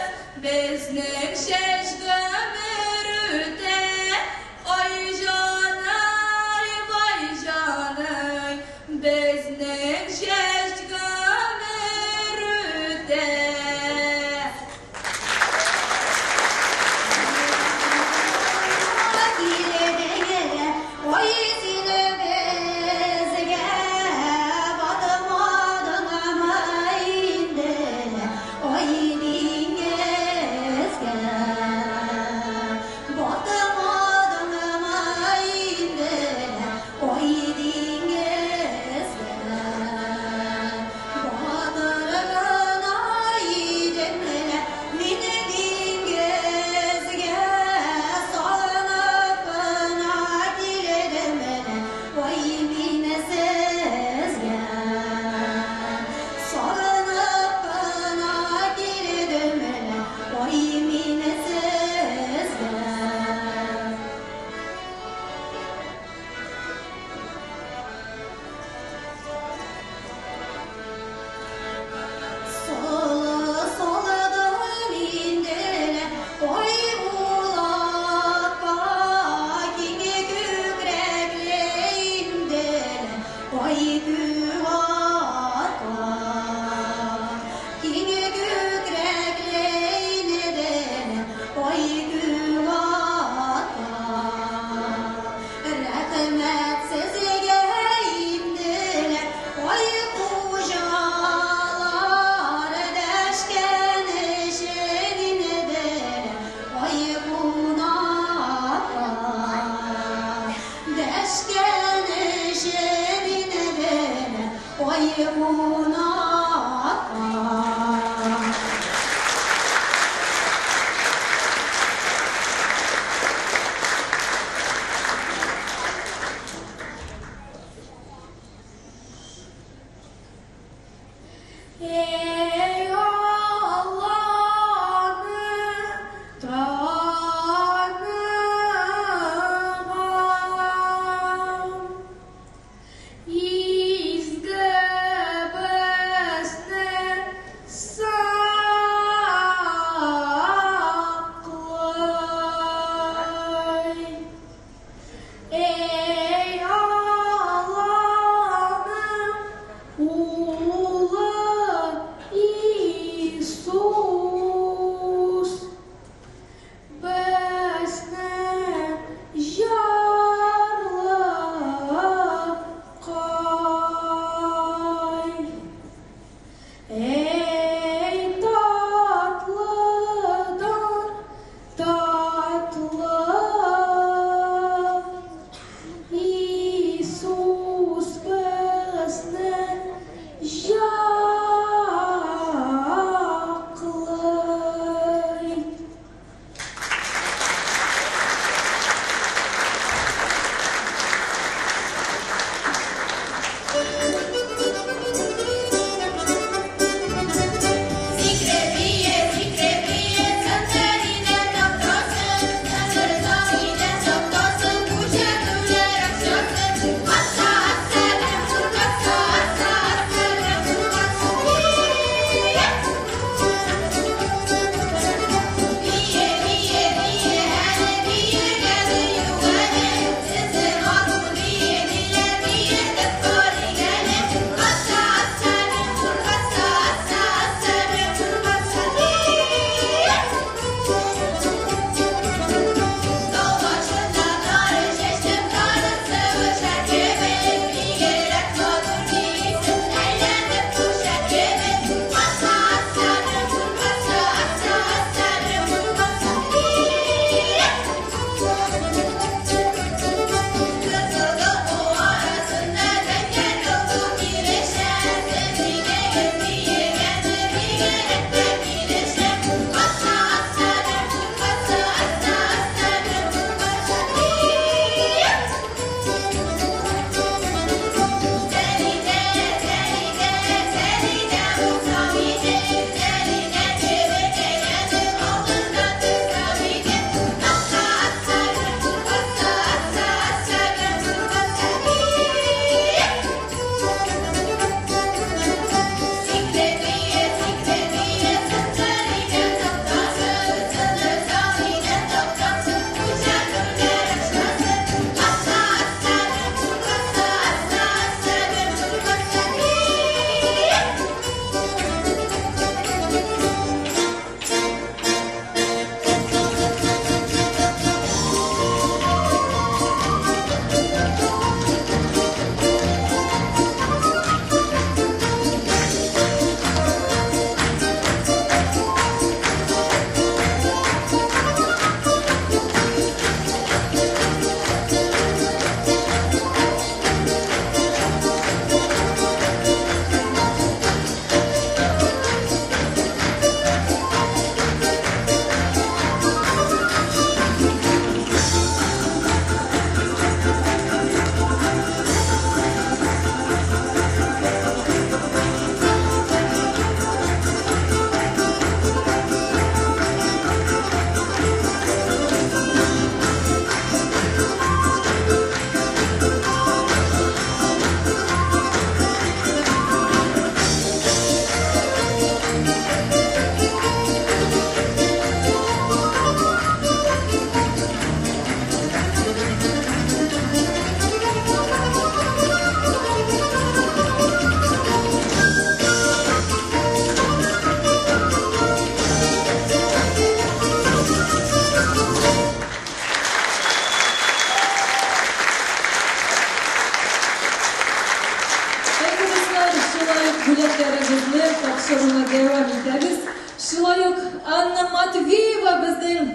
Шулай ук Анна Матвеева безнең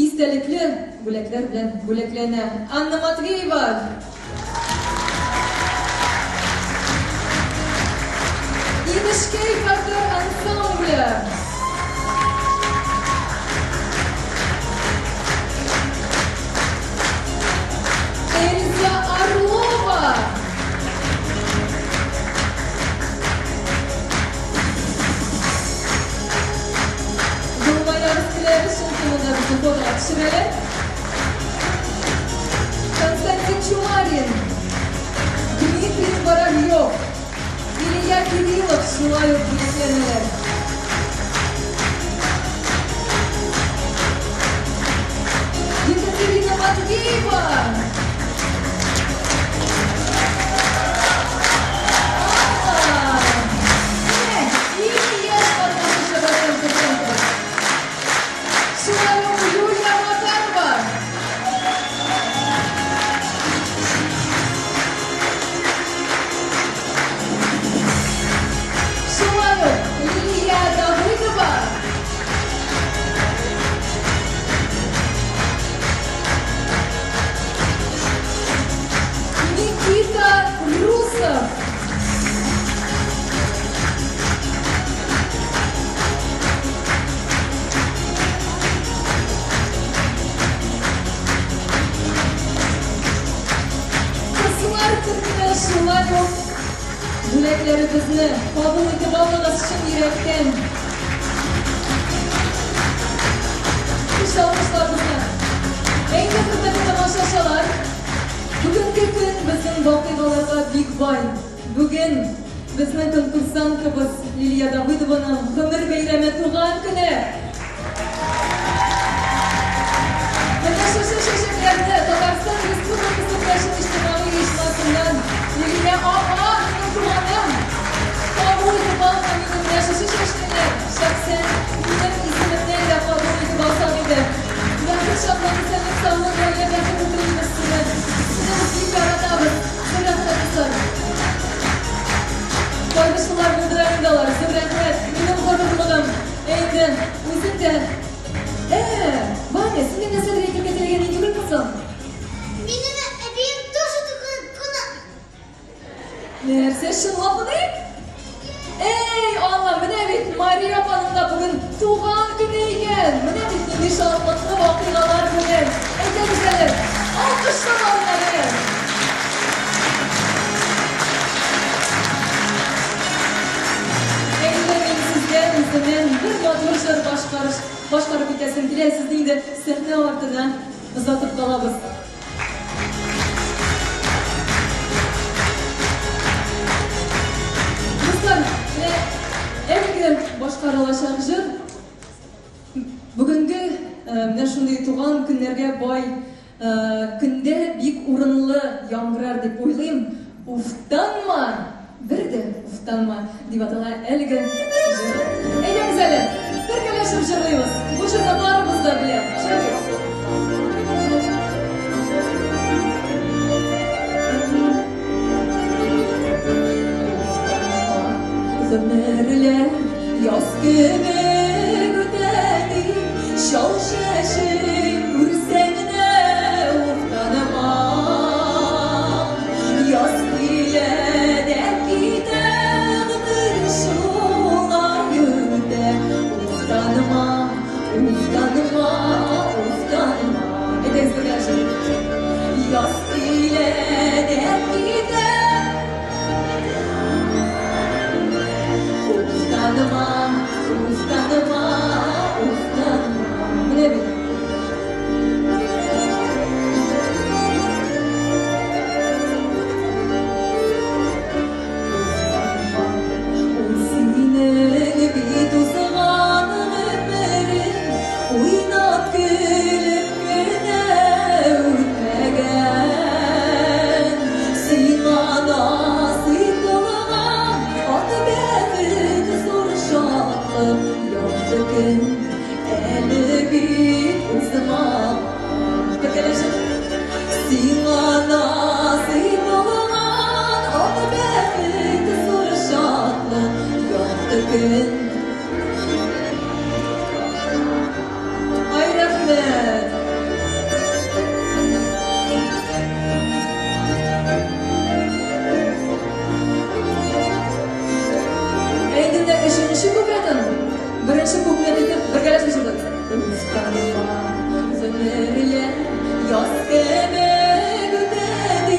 истәлекле бүләкләр белән бүләкләнә. Анна Матвеева! Инешкәй фольклор ансамбле! Эльза Орлова! Елмаябыз киләбез, чөнки монда безне фотога төшерәләр. Константин Чумарин, Дмитрий Воробьев, Илья Кириллов шулай ук бүләкләнәләр. Екатерина Матвеева! Шулай ук Юлия Макарова! Шулай ук Лилия Давыдова! Никита Русов! Кызлар төркеме шулай ук бүләкләребезне кабул итеп алыгыз чын йөрәктән. Көчле алкышларыбызны. Әйдә, хөрмәтле тамашачылар, бүгенге көн безнең вакыйгаларга бик бай. Бүген безнең конкурсанткабыз Лилия Давыдованың гомер бәйрәме туган көне. Менә шушы чәчәкләрне Татарстан Республикасы Керәшен иҗтимагый оешмасыннан Лилия апа, минем туганым, кабул итеп ал һәм инде менә шушы чәчкәләр шәхсән минем исемемнән дә кабул итеп алсаң иде. Бәхет шатлык, исәнлек, саулык, гаилә бәхете телибез сине. Сине без бик яратабыз. Зур рәхмәт, дуслар. Кайбычлылар булдыра инде алар. Зур рәхмәт. Минем горурлыгым. Ә инде үзең дә. Ә, Ваня, син дә нәрсәдер әйтергә теләгән идең түгелме соң? Минем әбием тоже туган куна. Нәрсә, чынлапмыни? Эй, Алла, менә бит Мария апаның да бүген туган көне икән. Менә бит нинди шатлыклы вакыйгалар бүген. Әйдәгез әле, алкышлап алыйк әле. Әйдә, мин сезгә үземнән бер матур җыр башкарыш, башкарып китәсем килә. Сезне инде сәхнә артына озатып калабыз. Дуслар, менә әлеге башкарылачак җыр бүгенге менә шундый туган көннәргә бай көндә бик урынлы яңгырар дип уйлыйм. Уфтанма, бер дә уфтанма дип атала әлеге җыр. Әйдәгез әле, бергәләшеп җырлыйбыз. Бу җырны барыбыз да белә. Шәп бит. Уфтанма, гомерләр яз кебек үтә ди, чал чәчең күрсәң дә уфтанма. Яз килә дә китә, гомер шулай үтә. Уфтанма, уфтанма, уфтанма. Әйдәгез бергәләшеп. Яз килә дә китә. Уфтанма, уфтанма, уфтанма. Менә бит. Уфтанма, ул синең бит узган гомерең, уйнап көлеп кенә үтмәгән. Сиңа насыйп булган ак бәхет, зур шатлык, якты көн әле бит узмаган. Бергәләшеп. Сиңа насыйп булган ак бәхет, зур шатлык, якты көн. Куплет итеп бергәләшеп җырлыйбыз. Уфтанма, гомерләр яз кебек үтә ди,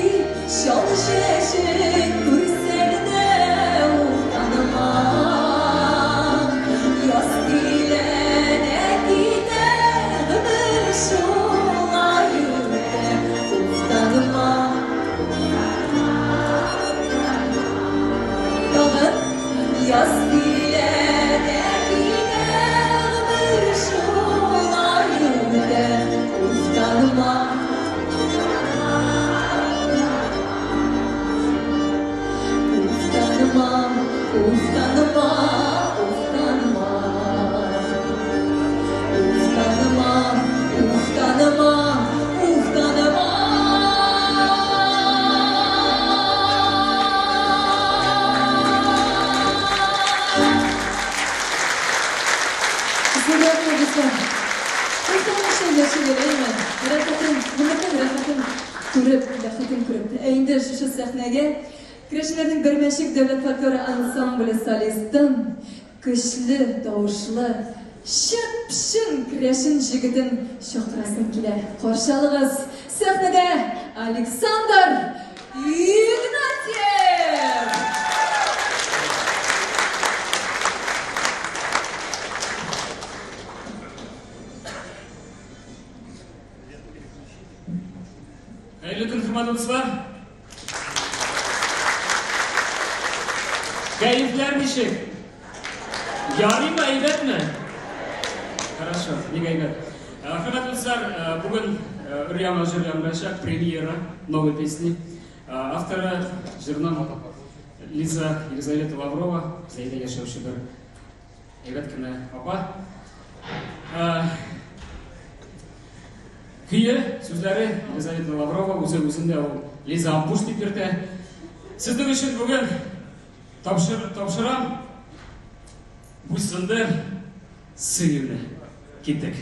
чал чәчен күрсәң дә уфтанма. Яз килә дә китә, гомер шулай үтә, уфтанма. Тагын яз килә дә китә, гомер шулай үтә, уфтанма. Уфтанма, уфтанма, уфтанма. Уфтанма, уфтанма, уфтанма. Зур рәхмәт, дуслар. Уфтанмыйча яшиләр, әйме? Рәхәтен, гомернең рәхәтен күреп, бәхетен күреп. Ә инде шушы сәхнәгә Керәшеннәрнең Бәрмәнчек дәүләт фольклоры ансамбле солистын, көчле тавышлы, чып-чын керәшен җегетен чакырасым килә. Каршы алыгыз, сәхнәдә Александр Игнатьев! Хәерле көн, хөрмәтле дуслар! Кәефләр ничек? Ярыймы, әйбәтме? Хорошо, бик әйбәт. Хөрмәтле дуслар, бүген өр-яңа җыр яңгырачак, премьера новой песни. Авторы җырның Лиза Елизавета Лаврова, Зәйдә яшәүче бер әйбәт кенә апа. Көе, сүзләре Елизавета Лаврова, үзе үзен дә ул Лиза Апуш дип йөртә. Сезнең өчен бүген тапшыр, тапшырам. Буйсынды сөюне. Киттек.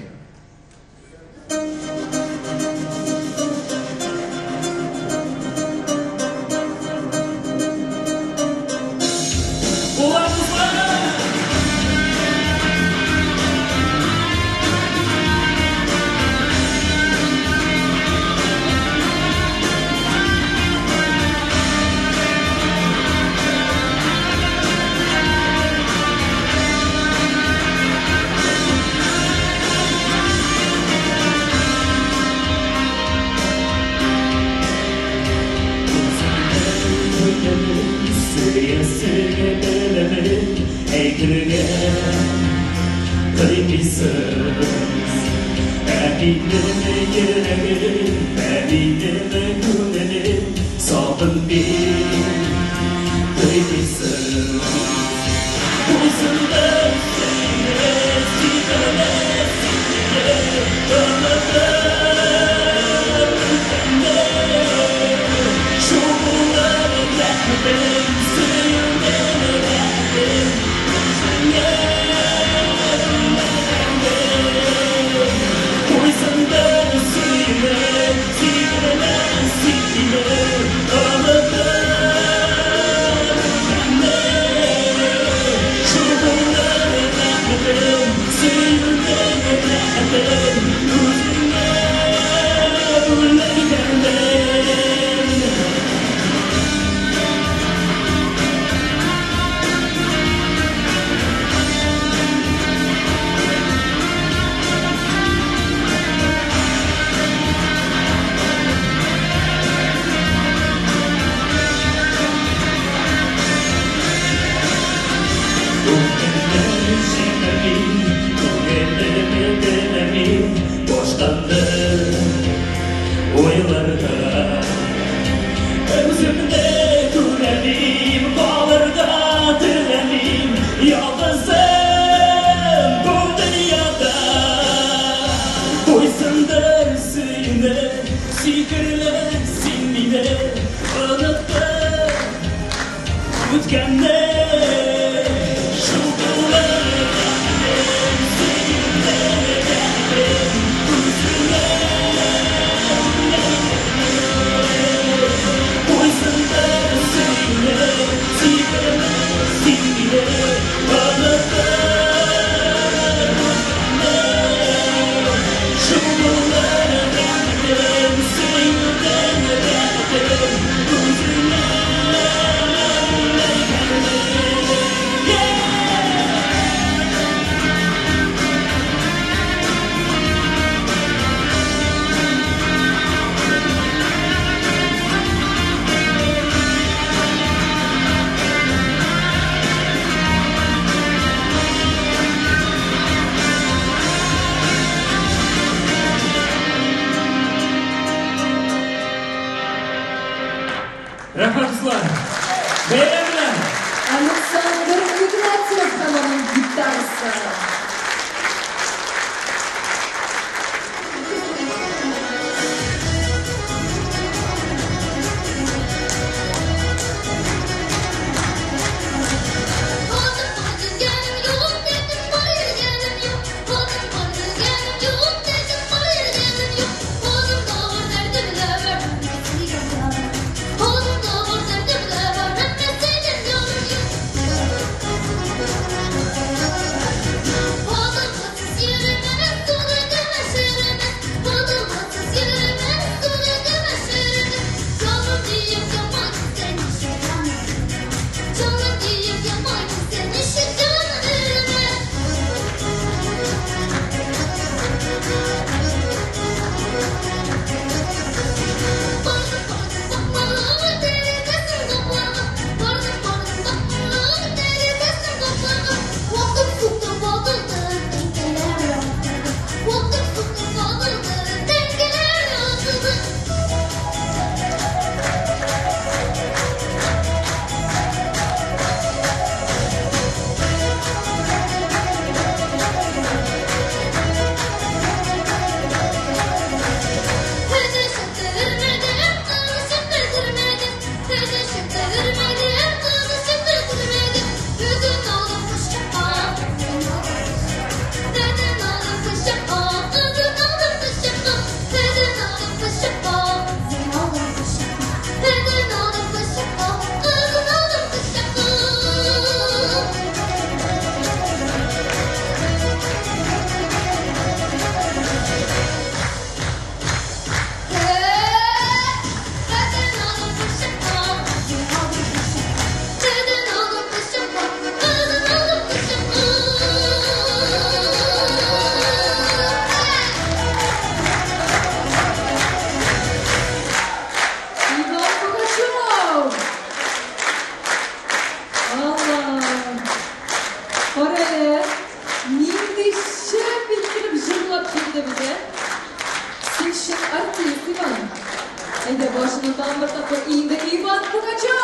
Тагын бер тапкыр инде Иван Пугачев!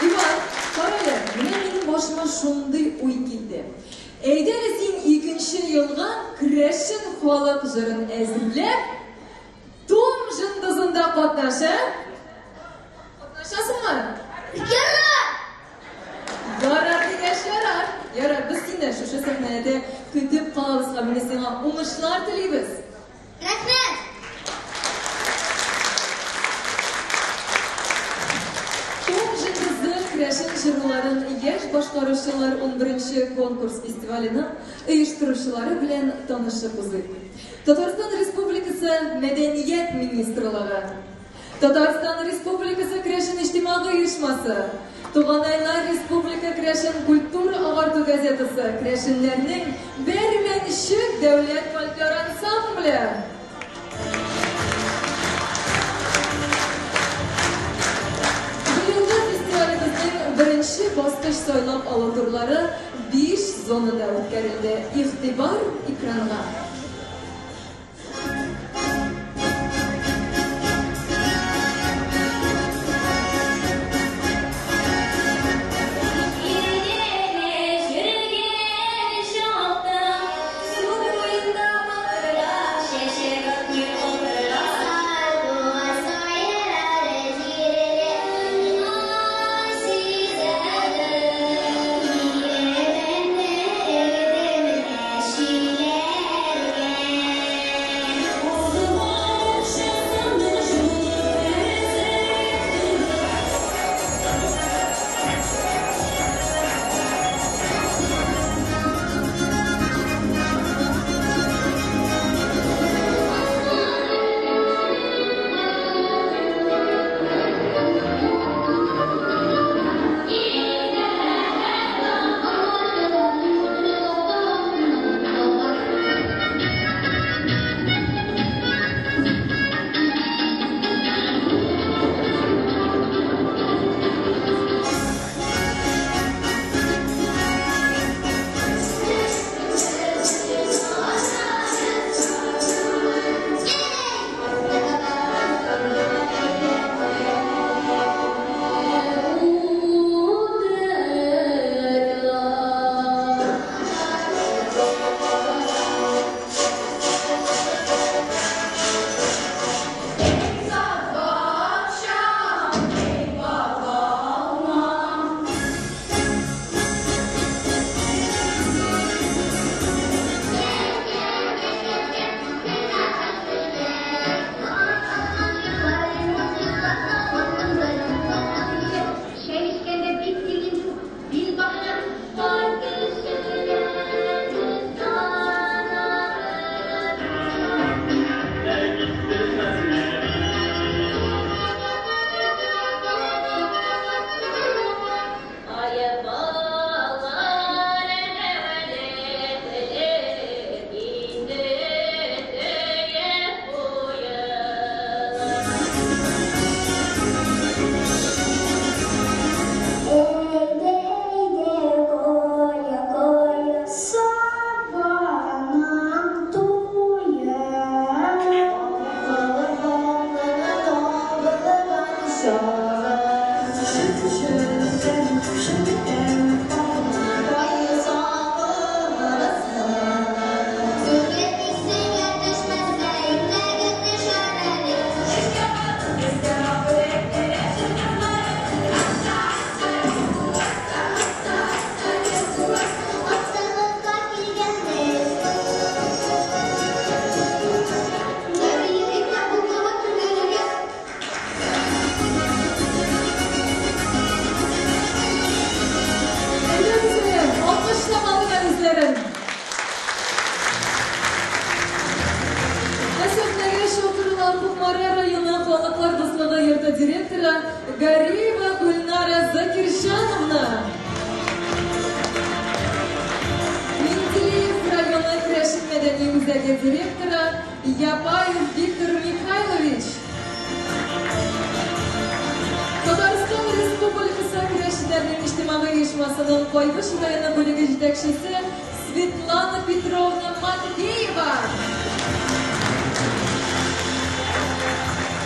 Иван, карале, менә минем башыма шундый уй килде. Әйдә әле син икенче елга керәшен халык җырын әзерләп, Том җындызында катнаш, ә? Катнашасыңмы? Ярар! Ярар дигәч, ярар. Ярар, без сине шушы сәхнәдә көтеп калабыз һәм менә сиңа уңышлар телибез. Рәхмәт! Том җындызы керәшен җыруларын яшь башкаручылар 11 конкурс фестиваленең оештыручылары белән танышып узыйк. Татарстан Республикасы Мәдәният министрлыгы, Татарстан Республикасы Керәшен иҗтимагый оешмасы, Туганайлар республика керәшен культура-агарту газетасы, керәшеннәрнең Бәрмәнчек дәүләт фольклор ансамбле. Быелгы фестивалебезнең беренче баскыч сайлап алу турлары биш зонада үткәрелде. Игътибар экранга!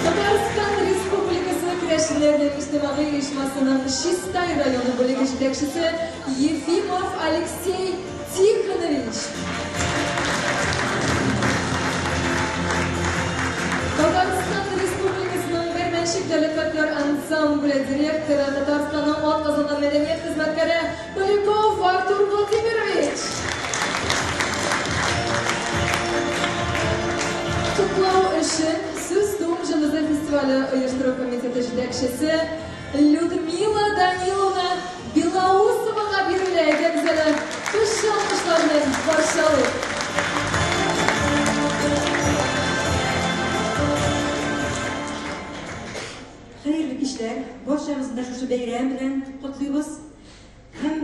Татарстан Республикасы Керәшеннәрнең иҗтимагый оешмасының Чистай районы бүлеге җитәкчесе Ефимов Алексей Тихонович. Татарстан Республикасының Бәрмәнчек дәүләт фольклор ансамбле директоры, Татарстанның атказанган мәдәният хезмәткәре Поляков Артур Владимирович. Котлау өчен сүз Туым җылысы фестивале оештыру комитеты җитәкчесе Людмила Даниловна Белоусовага бирелә. Әйдәгез әле, көчле алкышлар белән каршы алыйк. Хәерле кичләр! Барчагызны да шушы бәйрәм белән котлыйбыз. Һәм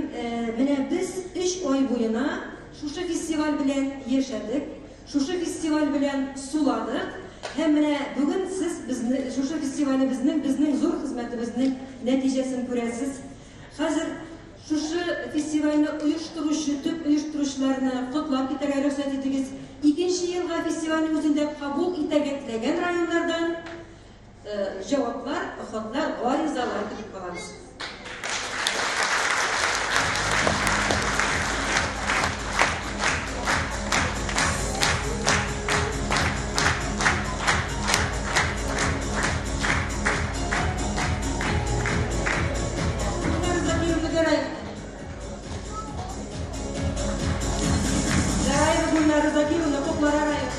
менә без өч ай буена шушы фестиваль белән яшәдек, шушы фестиваль белән суладык. Һәм менә бүген сез безне шушы фестивалебезнең, безнең зур хезмәтебезнең нәтиҗәсен күрәсез. Хәзер шушы фестивальне оештыручы, төп оештыручыларны котлап китәргә рөхсәт итегез. Икенче елга фестивальне үзендә кабул итәргә теләгән районнардан җаваплар, хатлар, гаризалар көтеп калабыз. Гараева Гульнара Закировна, Куплара районы.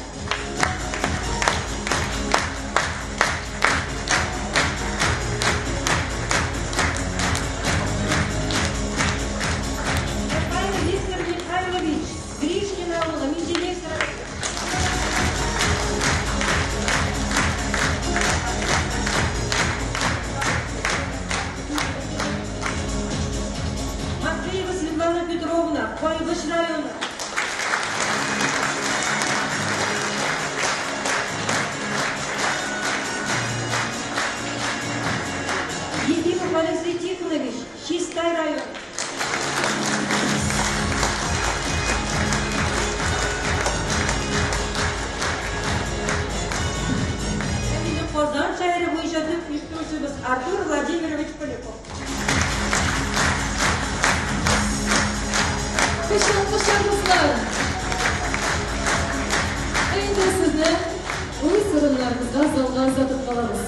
Михайлов Виктор Михайлович, Гришкин авылы, Менделеевск районы. Матвеева Светлана Петровна, Кайбыч районы. Ефимов Алексей Тихонович, Чистай районы. Һәм инде Казан шәһәре буенча төп оештыручыбыз Артур Владимирович Поляков. Көчле алкышлар, дуслар! Ә инде сезне үз урыннарыгызга залга озатып калабыз.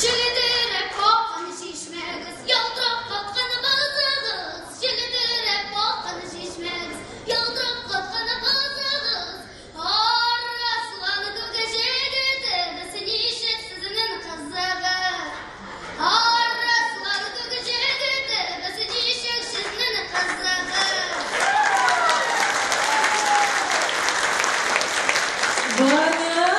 Челтерәп аккан чишмәгез, ялтырап каткан базыгыз. Челтерәп аккан чишмәгез, ялтырап каткан базыгыз. Арыслан күк җегетегез, ничек сезнең кызыгыз? Арыслан күк җегетегез, ничек сезнең кызыгыз? Ваня,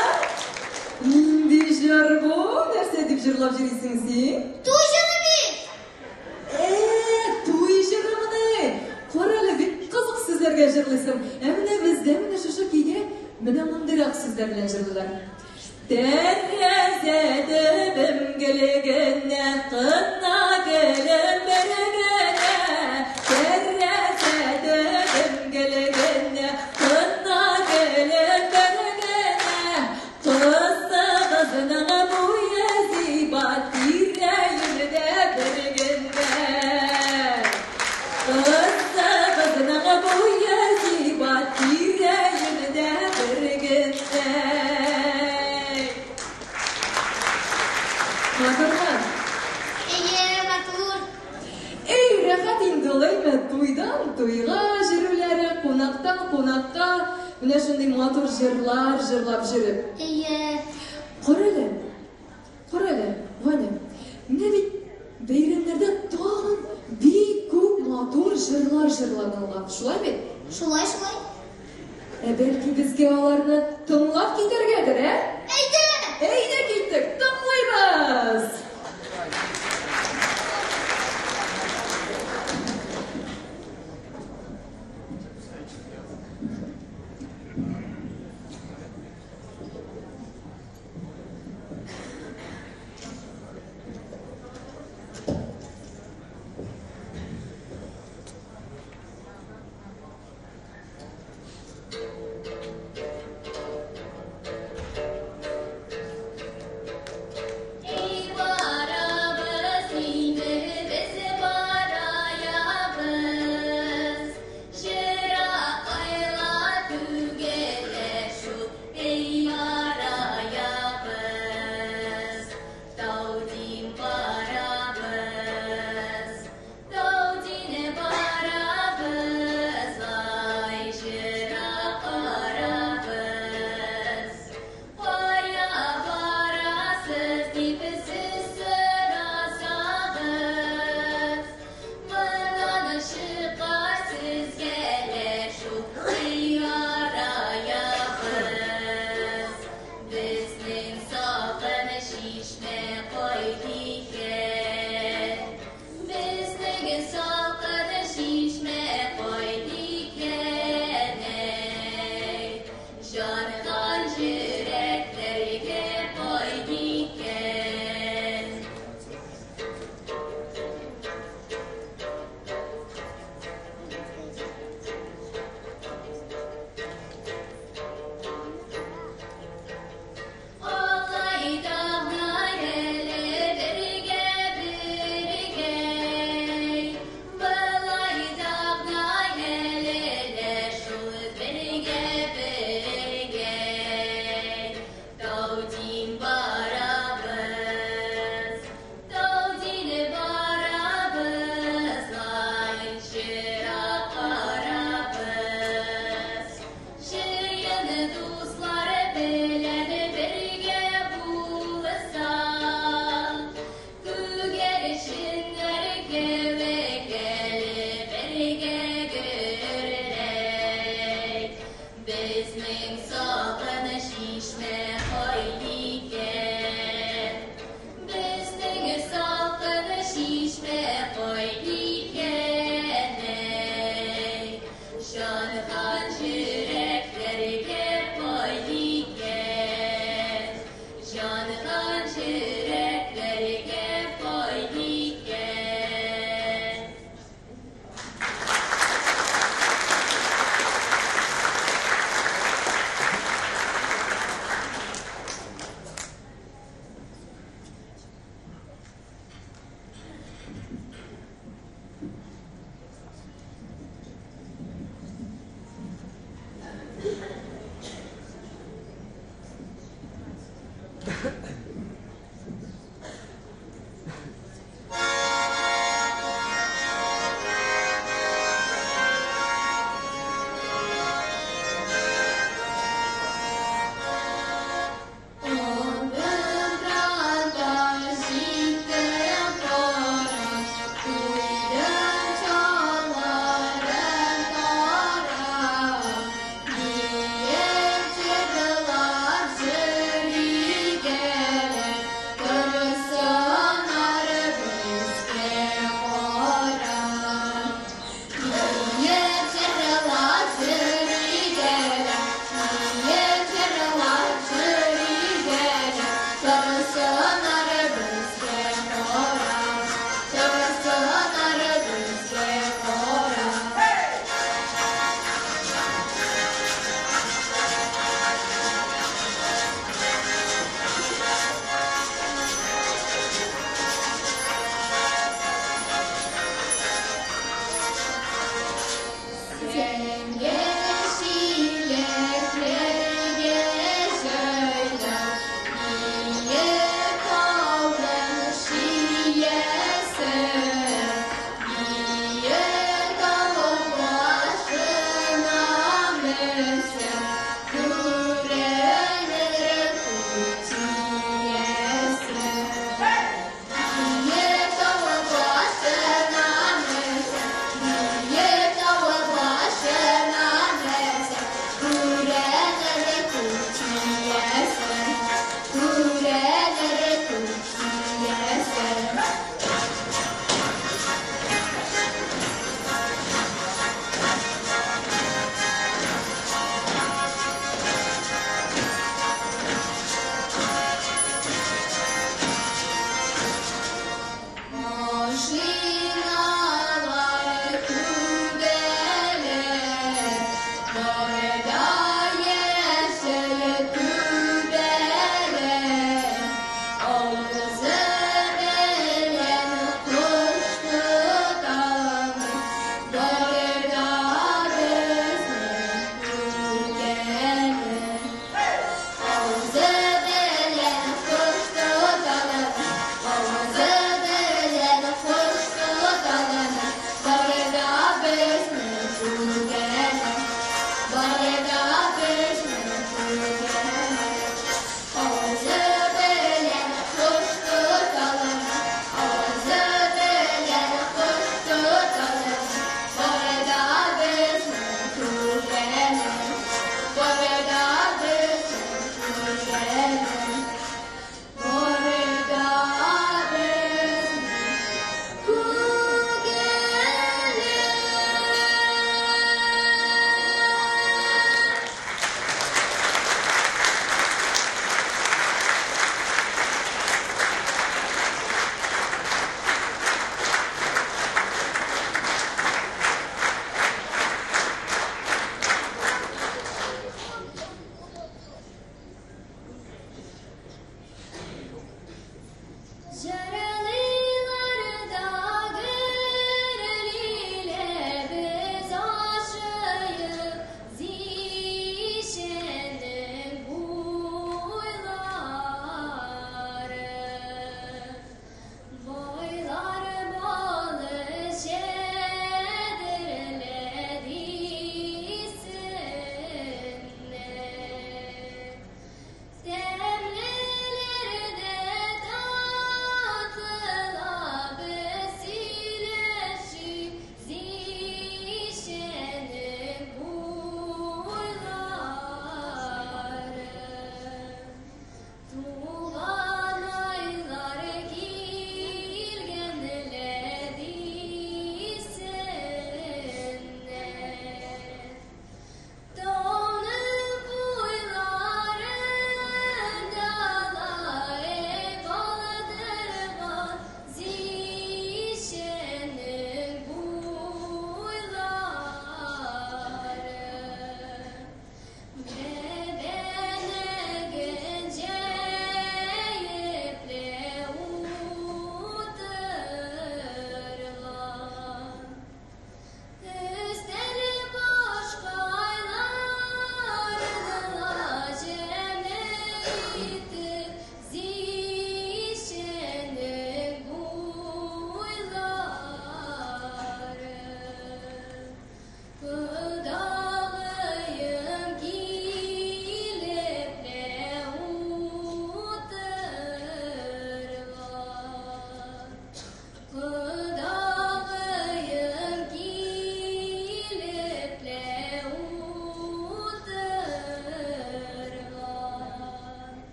нинди җыр бу? Нәрсә дип җырлап йөрисең син? Туй җыры бит! Э, туй җырымыни? Кара әле, бик кызык сүзләргә җырлыйсың. Ә менә бездә менә шушы көйгә менә мондыйрак сүзләр белән җырлыйлар. Тәрәзә төбем гел генә, кына гелем бер генә. Тәрәзә төбем гел генә, кына гелем бер генә. Кызыгызның буе зиба, тирә-юньдә бер генә. Кызыгызның буе зиба, тирә-юньдә бер генә. Матурмы? Әйе, матур. Эй, рәхәт инде ул, әйме? Туйдан туйга җөрүләре, кунактан кунакка менә шундый матур җырлар җырлап җөреп. Әйе. Карале, карале, Ваня, менә бит бәйрәмнәрдә тагын бик күп матур җырлар җырланылган, шулай бит? Шулай, шулай. Ә бәлки безгә аларны тыңлап китәргәдер, ә? Әйдә! Әйдә киттек, тыңлыйбыз! пай икән, әй. Җанхан җөрәкләргә пай икән, җанхан җөрәкләргә пай икән.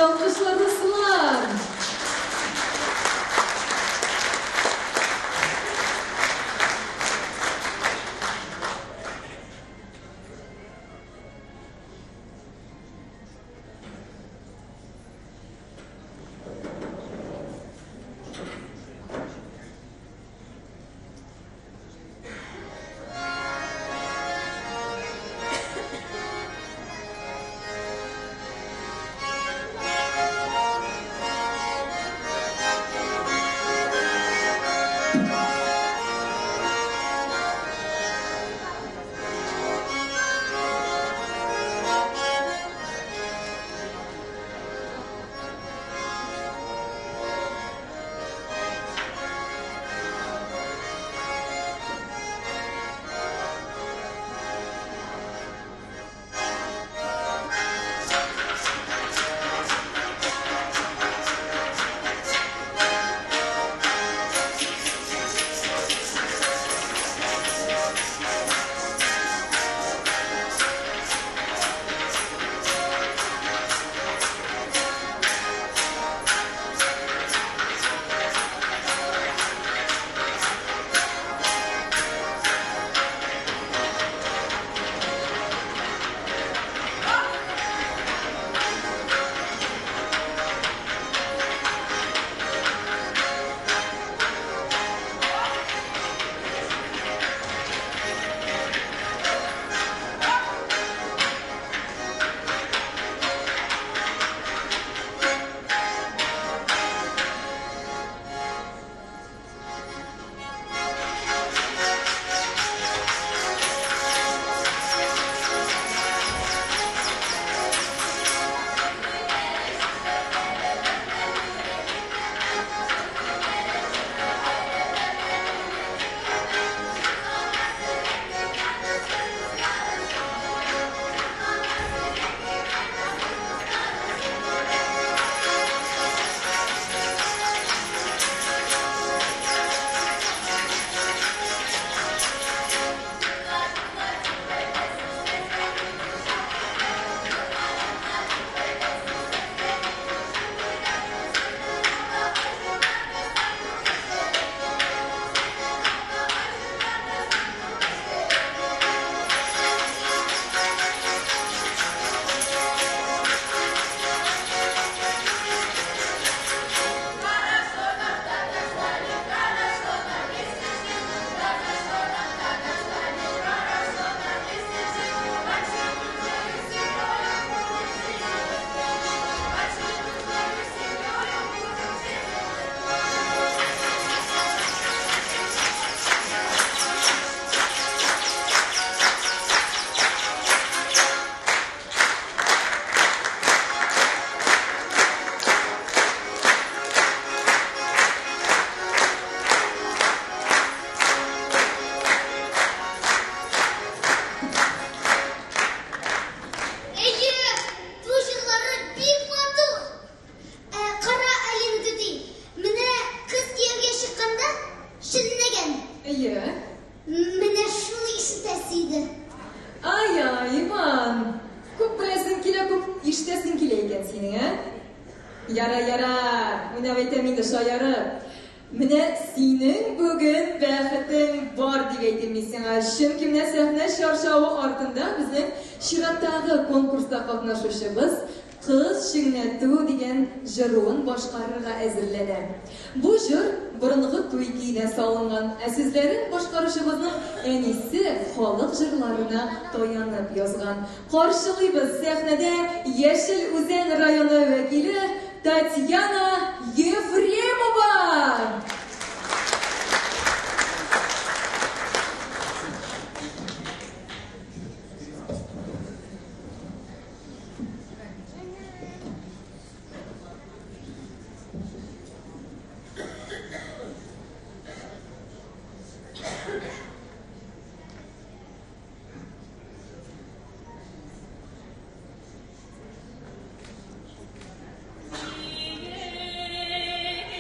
Көчле алкышлар, дуслар! Әйе, бу җырлары бик матур. Ә, кара әле, түти, менә кыз кияүгә чыкканда чәннәгән. Әйе. Менә шуны ишетәсе иде. Ай-ай, Иван, күп беләсең килә, күп ишетәсең килә икән синең, ә? Яра, яра, уйнап әйтәм инде, шаярып. Менә синең бүген бәхетең бар дип әйтим мин сиңа. Чөнки менә сәхнә чаршавы артында безнең чираттагы конкурста катнашучыбыз Кыз чеңнәтү дигән җыруын башкарырга әзерләнә. Бу җыр борынгы туй көенә салынган, ә сүзләрен башкаручыбызның әнисе халык җырларына таянып язган. Каршылыйбыз сәхнәдә Яшел Үзән районы вәкиле Татьяна Ефремова! Егет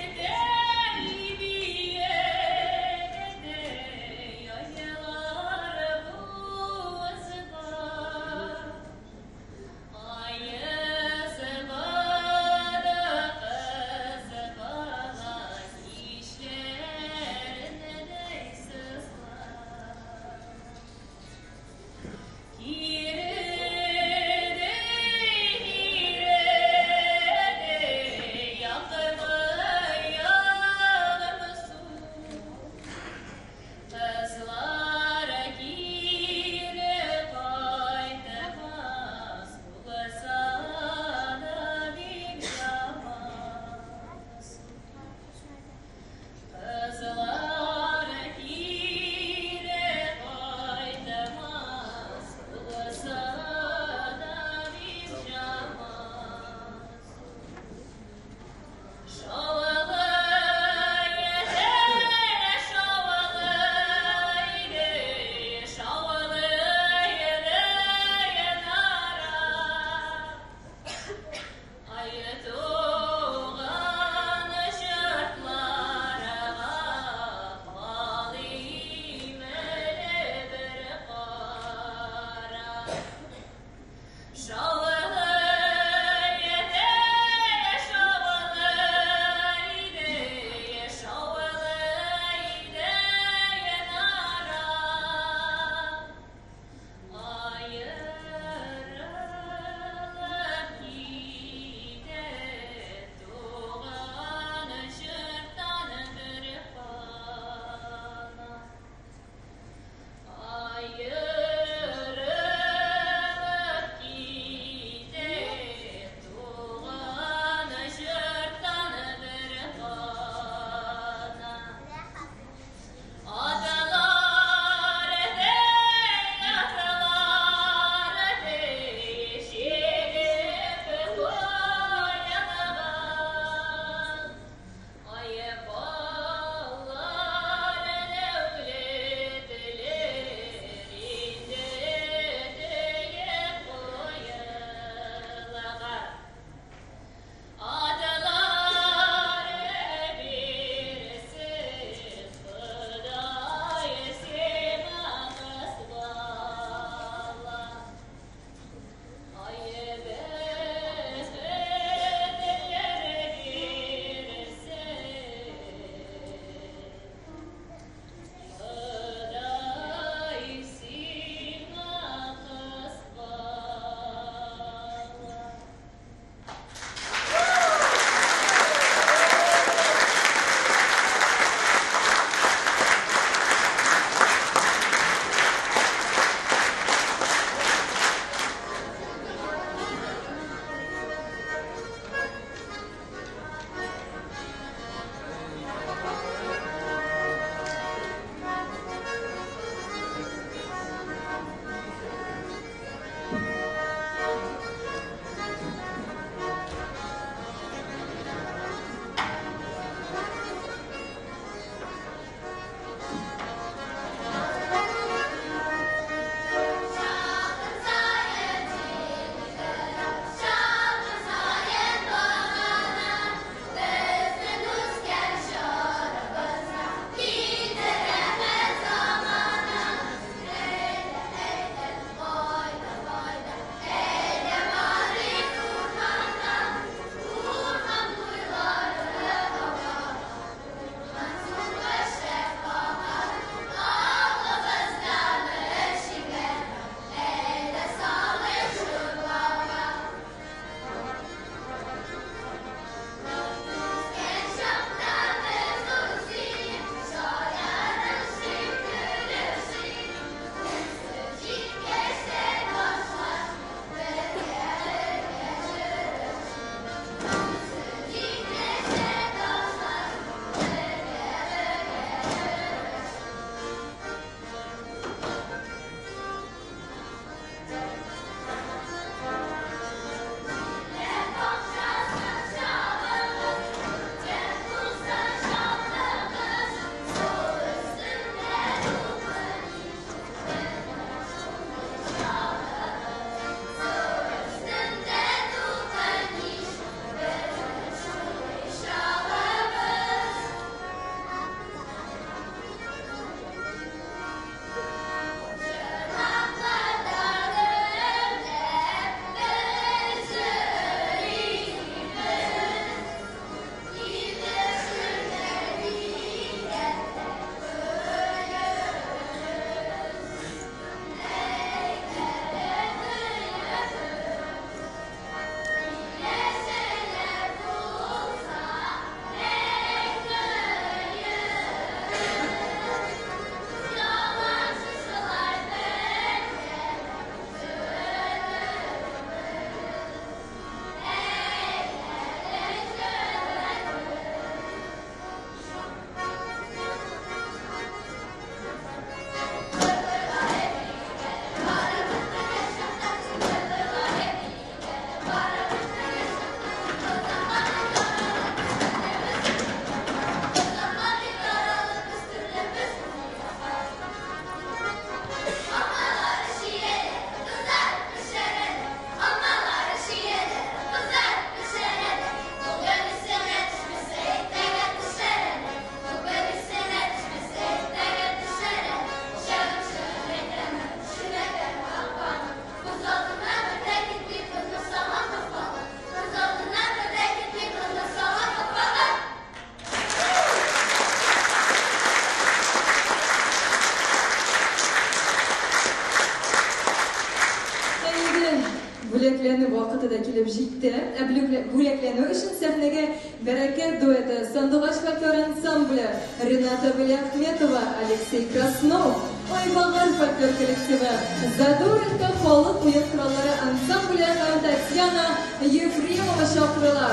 бүләкләнү вакыты да килеп җитте. Ә бүләкләнү өчен сәхнәгә Бәрәкәт дуэты, Сандугач фольклор ансамбле, Рената Вәлиәхметова, Алексей Краснов, Айбагар фольклор коллективы, Задоринка халык уен кораллары ансамбле һәм Татьяна Ефремова чакырыла.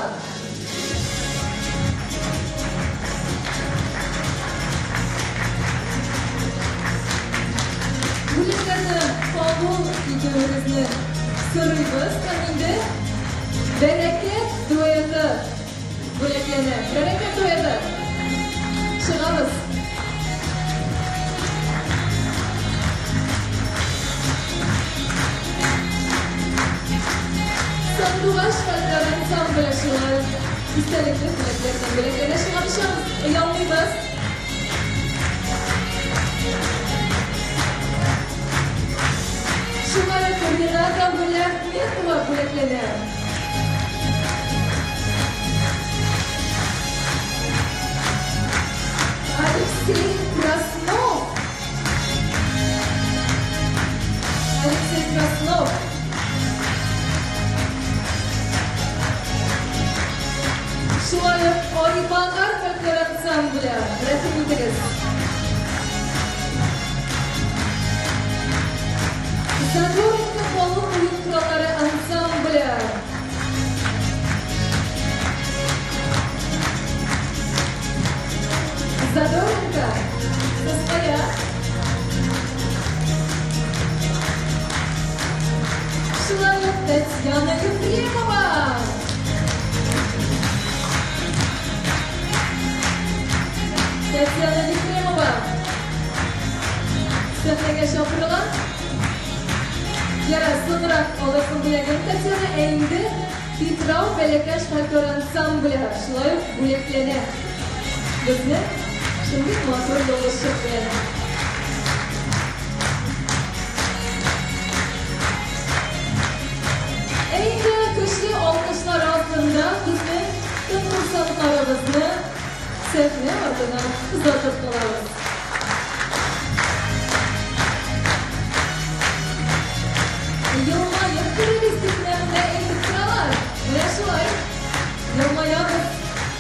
Бүләкләрне кабул итүегезне сорыйбыз һәм инде Бәрәкәт дуэты бүләкләнә. Бәрәкәт дуэты! Чыгабыз! Сандугач фольклор ансамбле шулай истәлекле бүләкләрдән бүләкләнә. Чыгабыз, чыгабыз, оялмыйбыз. Шулай ук Рената Вәлиәхметова бүләкләнә. Алексей Краснов. Алексей Краснов. Шулай ук Айбагар фольклор ансамбле. Рәхим итегез. Задоринка халык уен кораллары ансамбле. Задоринка, сез кая? Шулай ук Татьяна Ефремова. Татьяна Ефремова. Сәхнәгә чакырыла. Ярар, соңрак алырсың бүләген, Татьяна, ә инде Питрау бәләкәч фольклор ансамбле шулай ук бүләкләнә. Безне шундый матур йолдызчык белән. Ә инде көчле алкышлар астында безнең конкурсантларыбызны сәхнә артына озатып калабыз. Елмаеп керегез дип менә монда әйтеп торалар. Менә шулай. Елмаябыз,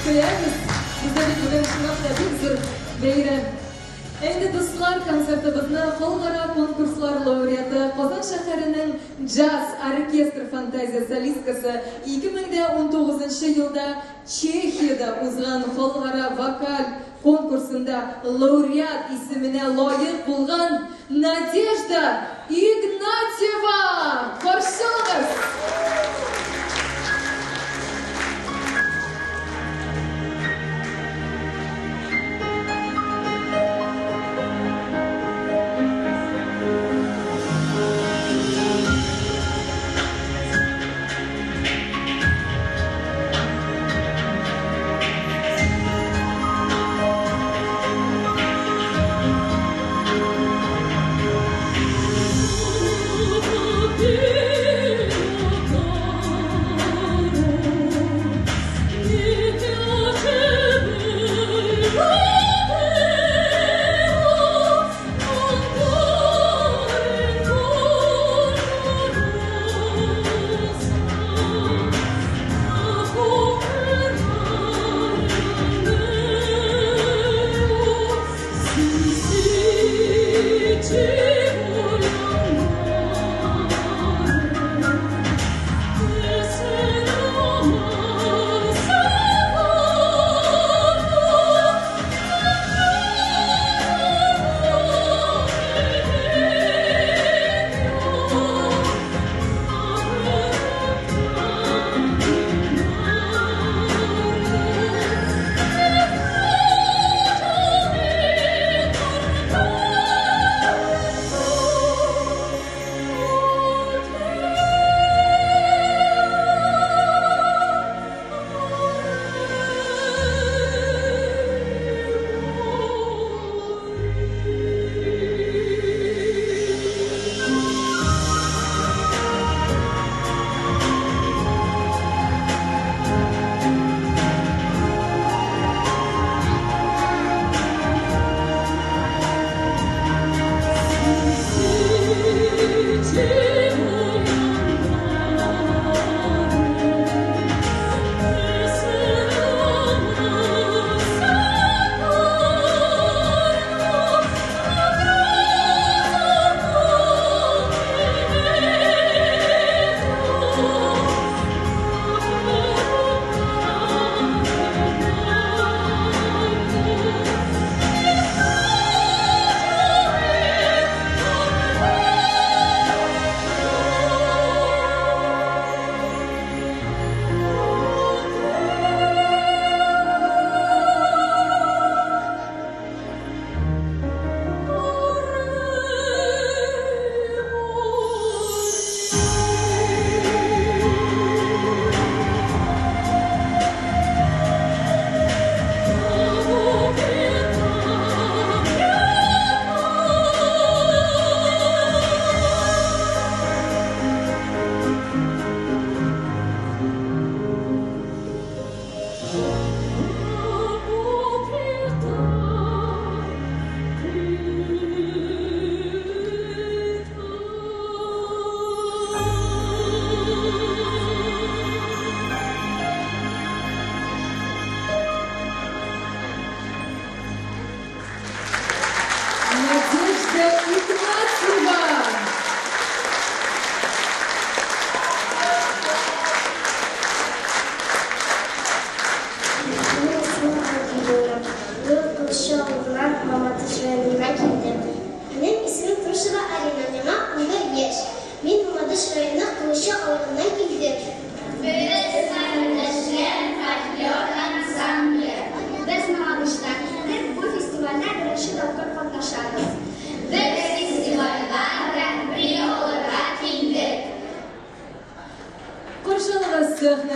көләбез. Бездә бит бүген чынлап та бик зур бәйрәм. Ә инде дуслар, концертыбызны халыкара конкурслар лауреаты, Казан шәһәренең джаз оркестр фантазия солисткасы, 2019 елда Чехиядә узган халыкара вокаль конкурсында лауреат исеменә лаек булган Надежда Игнатьева! Каршы алыгыз!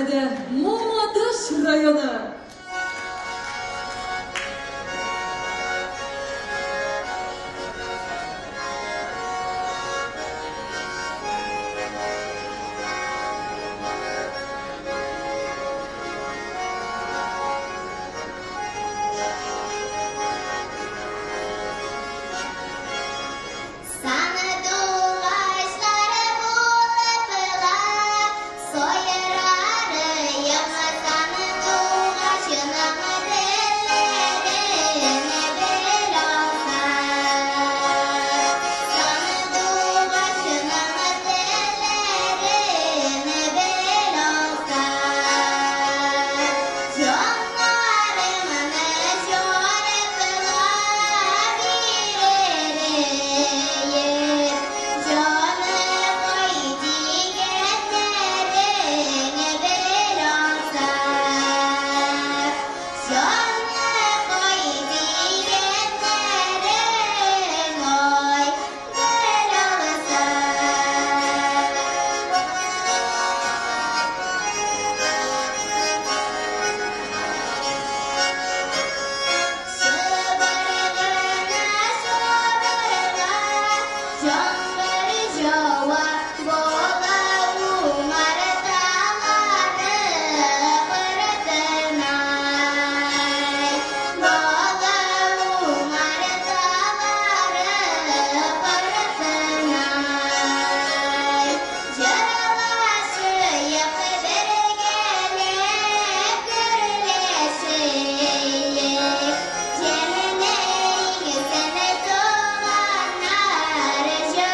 Сәхнәдә Мамадыш районы. Сандугачлары булыпла сайрар яңа сандугачның телләрен бел алса. Сандугачның телләрен бел алса. Җаннарымны җарыпла биререм. Җаныкай дигәннәрең бел алса. Җаныкай дигәннәрең ай бел алса. Шыбыргына, шыбырга, жаңбыр жауа, бола умарталары пыртынай. Бола умарталары пыртынай. Җырлашыйк бергәләп, гөрләшик. Җәмнең сәне туганнар җырлашыйк.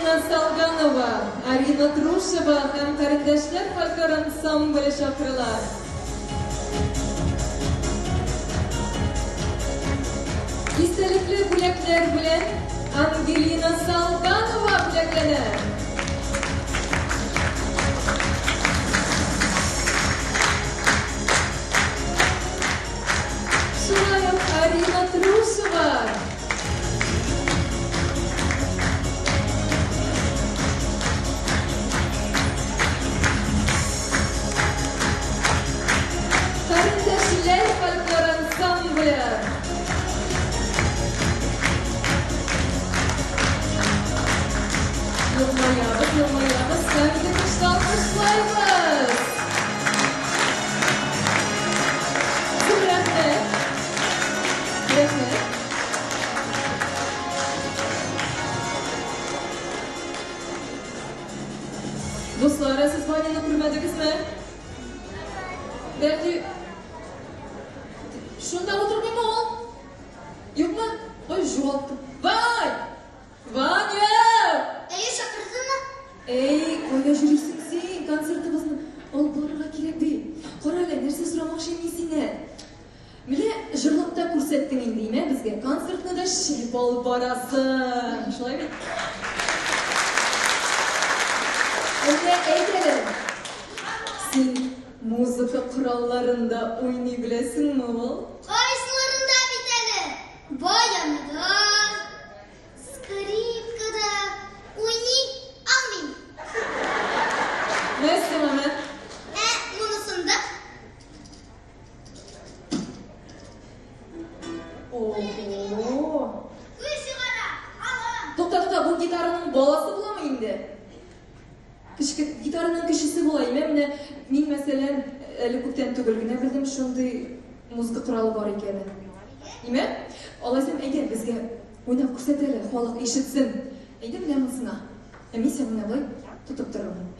Ангелина Салганова, Арина Трушева һәм Карендәшләр фольклор ансамбле чакырыла. Истәлекле бүләкләр белән Ангелина Салганова бүләкләнә. Шулай ук Арина Трушева. Хәрендәшләр фольклор ансамбле. Елмаябыз, елмаябыз һәм инде көчле алкышлайбыз. Зур рәхмәт. Рәхмәт. Дуслар, ә сез Ваняны күрмәдегезме? Бәлки шунда утырмыймы ул? Юкмы? Ой, югалттым. Вай! Ваня! Әйе, чакырдыңмы? Эй, кая йөрисең син? Концертыбызны алып барырга кирәк бит. Кара әле, нәрсә сорамакчы мин синнән? Менә җырлап та күрсәттең инде, имә безгә. Концертны да шәп алып барасың. Шулай бит? Менә әйт әле. Син музыка коралларында уйный беләсеңме ул? Кайсыларында бит әле? Баянда, скрипкада уйный алмыйм. Нәрсә, мама? Ә монысында? Ого! Көй чыгара алам. Тукта, тукта, бу гитараның баласы буламы инде? Кечке гитараның кечесе була, имә менә мин мәсәлән, әле күптән түгел генә белдем шундый музыка коралы бар икәнен. Имә? Алайсам, әйдә безгә уйнап күрсәт әле, халык ишетсен. Әйдә менә монысына. Ә мин сиңа менә болай тотып торырмын.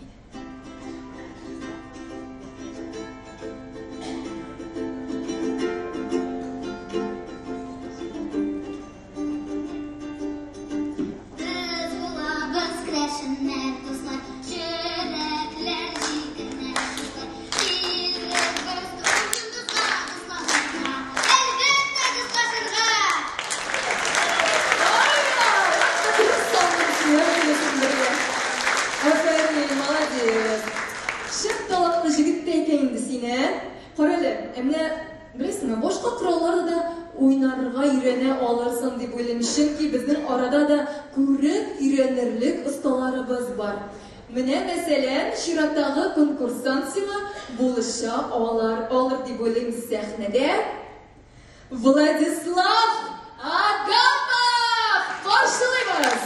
Без булабыз керәшеннәр, дуслар, Йөрәкләр җилкенә шулай. Килербез туган йолдызга, дусларыбызга, Әлбәттә, дуслашырга! Афәрин, молодец. Чын талантлы җегет тә икән инде син, ә? Кара әле, ә менә беләсеңме, башка коралларда да уйнарга өйрәнә алырсың дип уйлыйм, чөнки безнең арада да күреп өйрәнерлек осталарыбыз бар. Менә, мәсәлән, чираттагы конкурсант сиңа булыша алар, алыр дип уйлыйм сәхнәдә. Владислав Агапов! Каршылыйбыз!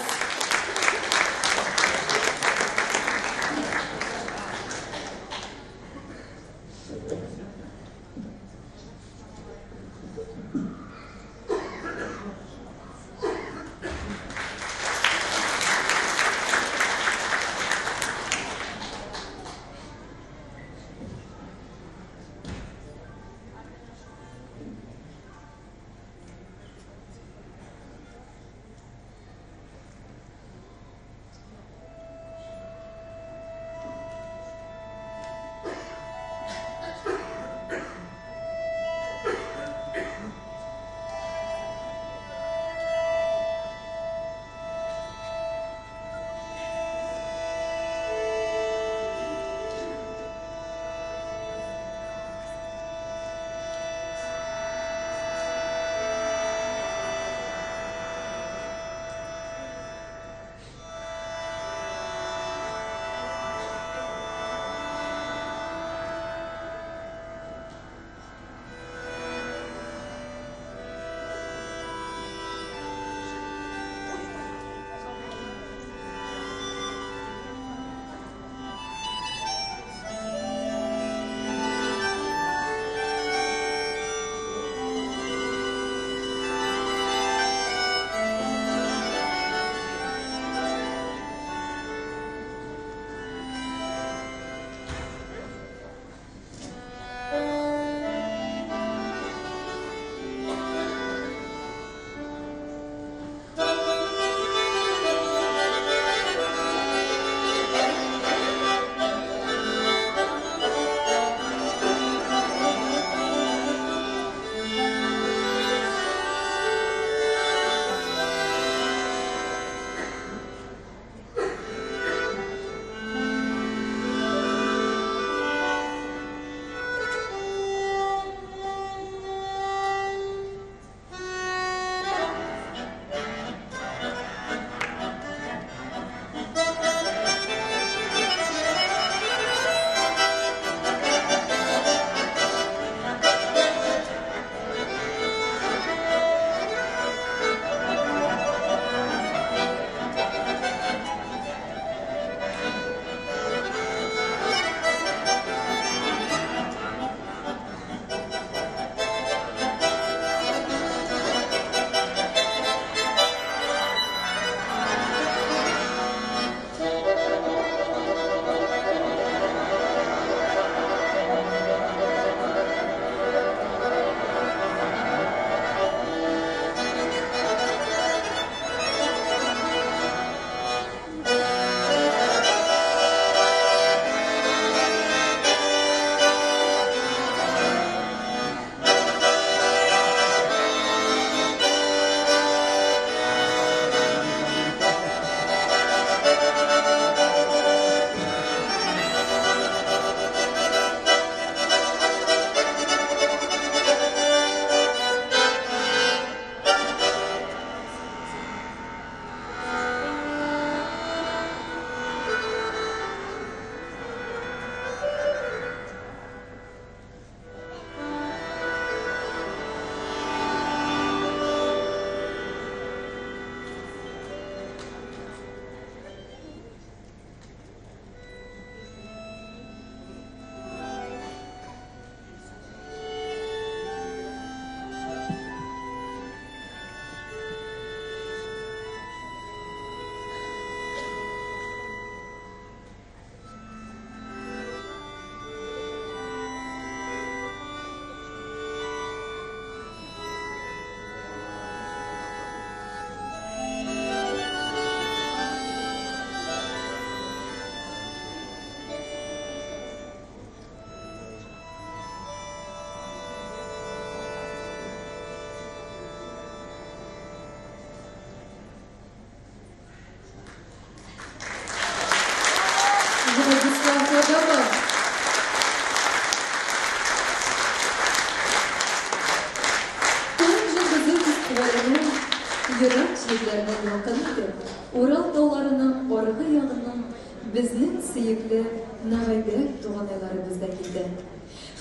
төбәкләрне якын итеп, Урал тауларының аргы ягыннан безнең сөекле Нагайбәк туганайларыбыз да килде.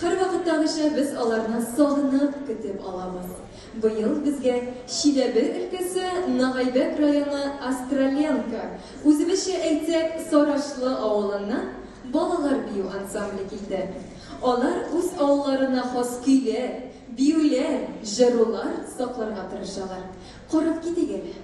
Һәрвакыттагыча без аларны сагынып көтеп алабыз. Быел безгә Чиләбе өлкәсе Нагайбәк районы Остроленко, үзебезчә әйтсәк, Сарашлы авылыннан балалар бию ансамбле килде. Алар үз авылларына хас көйләр, биюләр, җырулар сакларга тырышалар. Карап китик әле.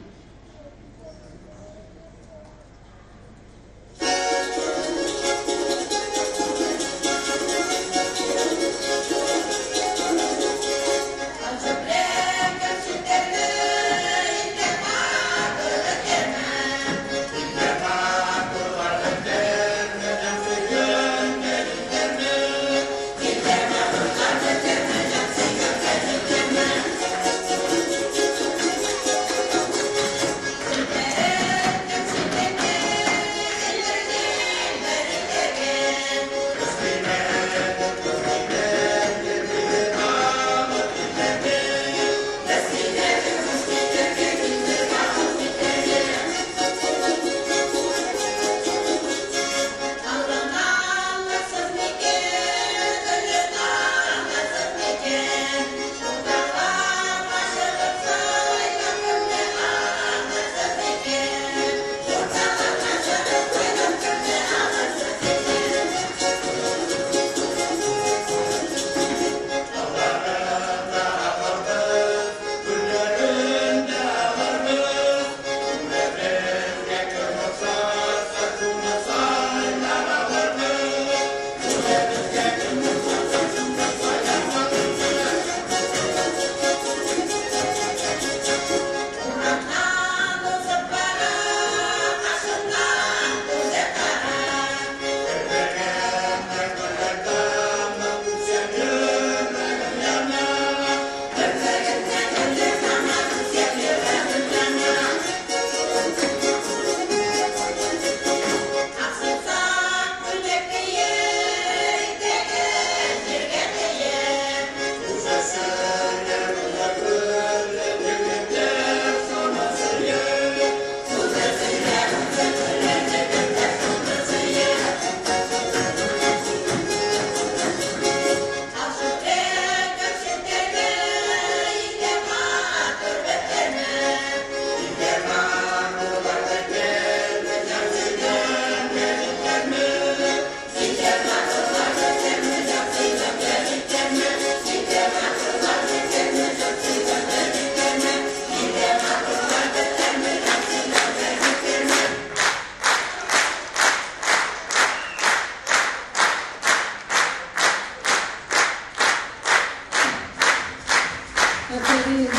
Афәрин!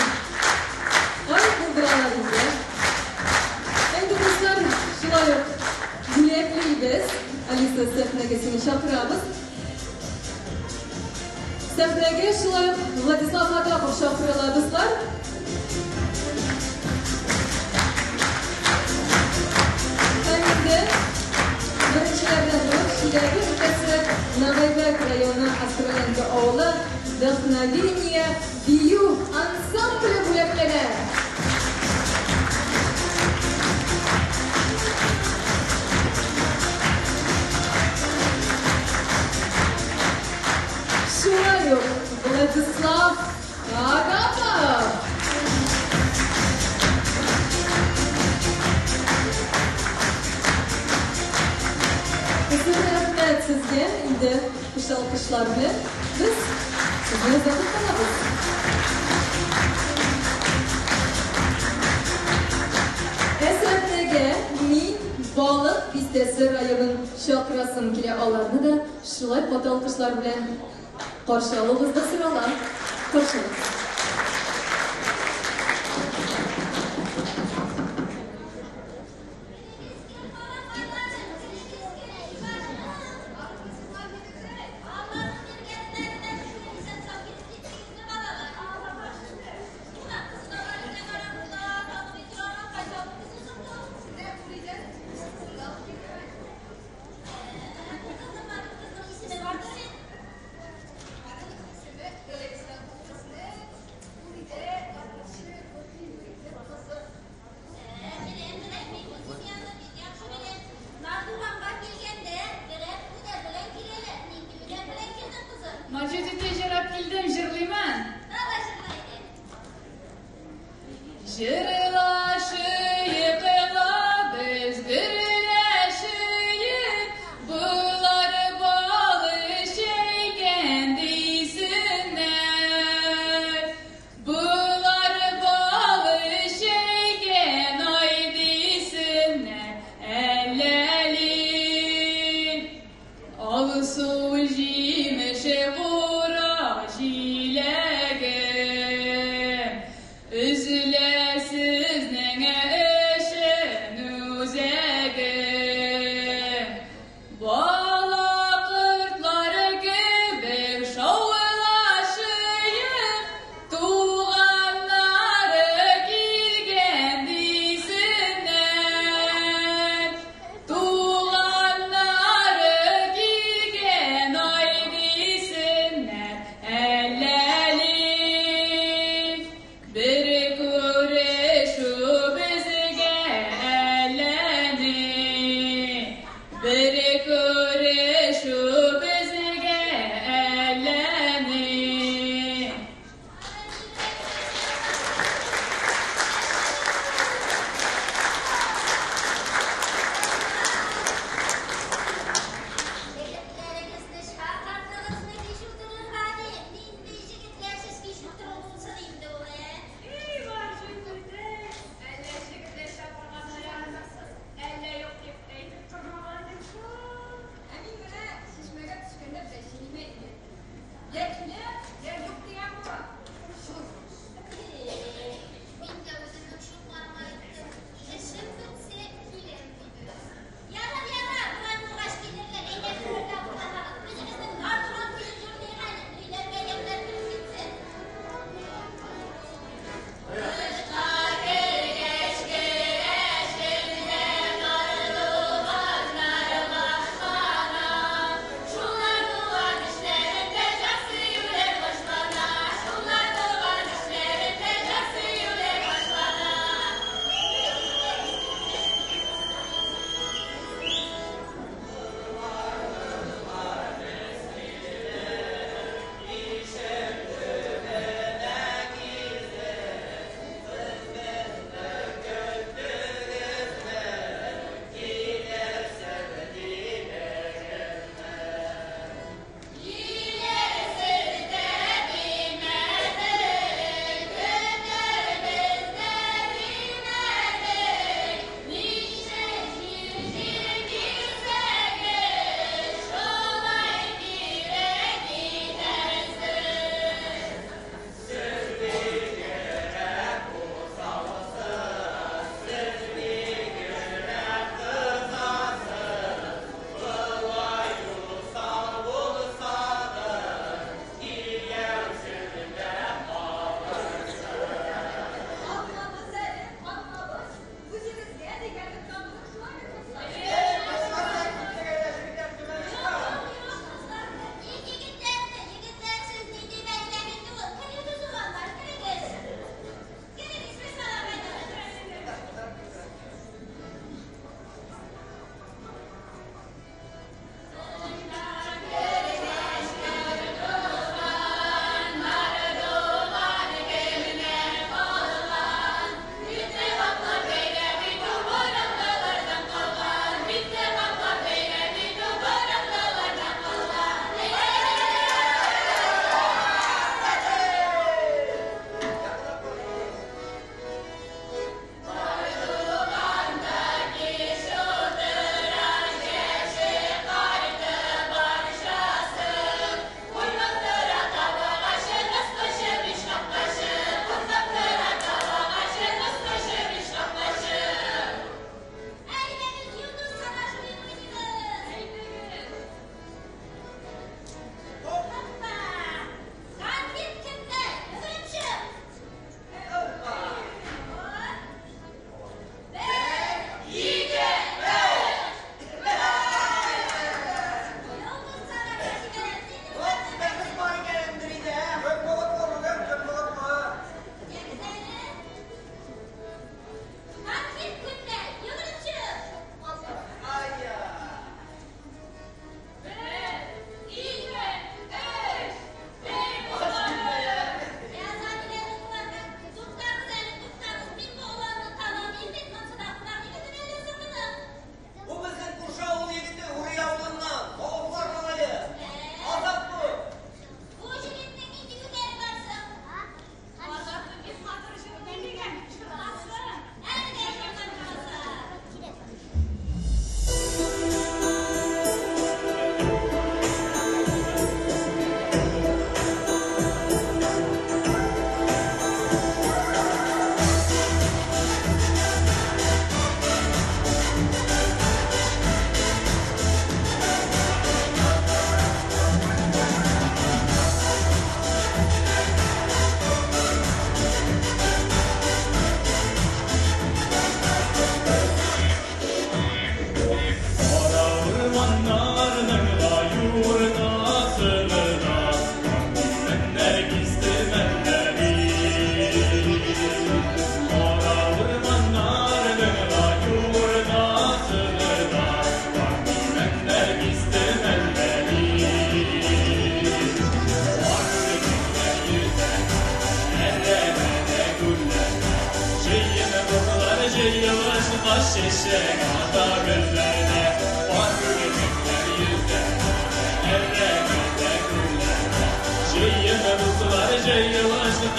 Ай, булдыралар инде. Инде дуслар, шулай ук бүләклибез. Алиса, сәхнәгә сине чакырабыз. Сәхнәгә шулай ук Владислав Агапов чакырыла, дуслар. Һәм инде беренчеләрдән булып Чиләбе өлкәсе Нагайбәк районы Остроленко авылы Вдохновение бию ансамбле бүләкләнә. Шулай ук Владислав Агапов. Зур рәхмәт сезгә, инде кеше алкышлар белән без сезне озатып калабыз. Ә сәхнәгә мин Балык Бистәсе районын чакырасым килә, аларны да шулай каты алкышлар белән каршы алуыгыз да сорала. Каршы алыгыз.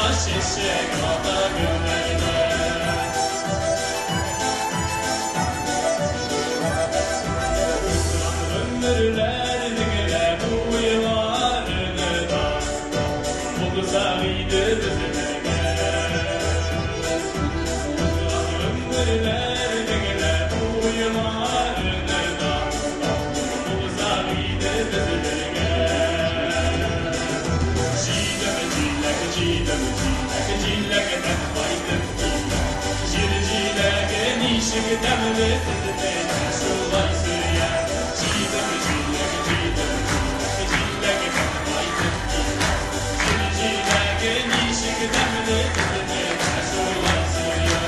Чәчәк ата гөлләрдә. Узган гомерләрнең лә буйларны да булсак иде без бергә. Узган гомерләрнең лә буйларны да булсак иде без бергә. Җыйдым җиләк, җыйдым җиләк, җиләктән кайтып киләм. Җир җиләге ничек тәмле, сезне дә шулай сөям. Җыйдым җиләк, җыйдым җиләк, җиләктән кайтып киләм. Җир җиләге ничек тәмле, сезне дә шулай сөям.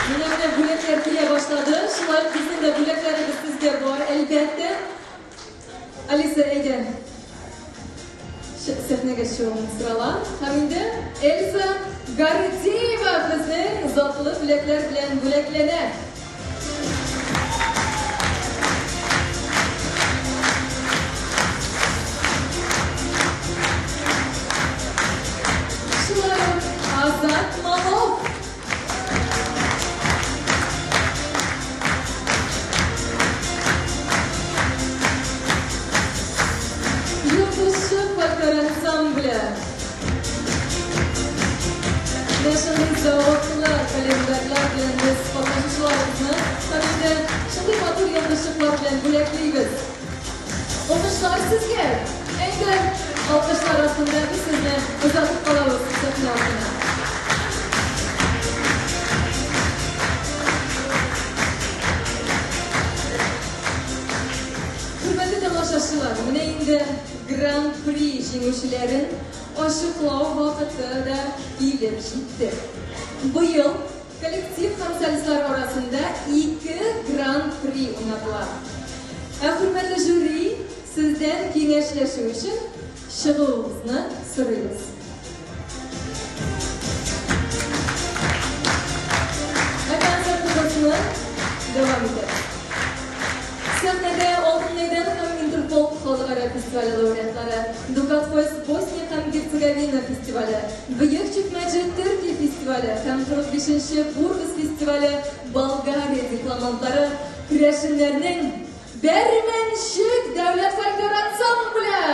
Менә менә бүләкләр килә башлады. Шулай ук безнең дә бүләкләребез сезгә бар, әлбәттә. Алиса, әйдә. Сәхнәгә чыгуың сорала. Һәм инде Эльза Гордеева безнең затлы бүләкләр белән бүләкләнә. Шулай ук Азат Малов. Йолдызчык фольклор ансамбле. Менә шундый зәвыклы календарьлар белән без катнашучыларыбызны һәм инде шундый матур йолдызчыклар белән бүләклибез. Уңышлар сезгә! Әйдә, алкышлар астында без сезне озатып калабыз сәхнә артына. Хөрмәтле тамашачылар, менә инде Гран-при җиңүчеләрен ачыклау вакыты да килеп җитте. Быел коллектив һәм солистлар арасында ике Гран-при уйнатыла. Ә хөрмәтле жюри, сездән киңәшләшү өчен чыгуыгызны сорыйбыз. Ә концертыбызны дәвам итәбез. Сәхнәдә Алтын мәйдан һәм Интерфолк халыкара фестивале лауреатлары, Дукат Фойс Босния һәм Герцеговина фестивале, Бөек Чикмәҗе Төркия фестивале һәм 45 нче Бургас фестивале Болгария дипломантлары керәшеннәрнең Бәрмәнчек дәүләт фольклор ансамбле!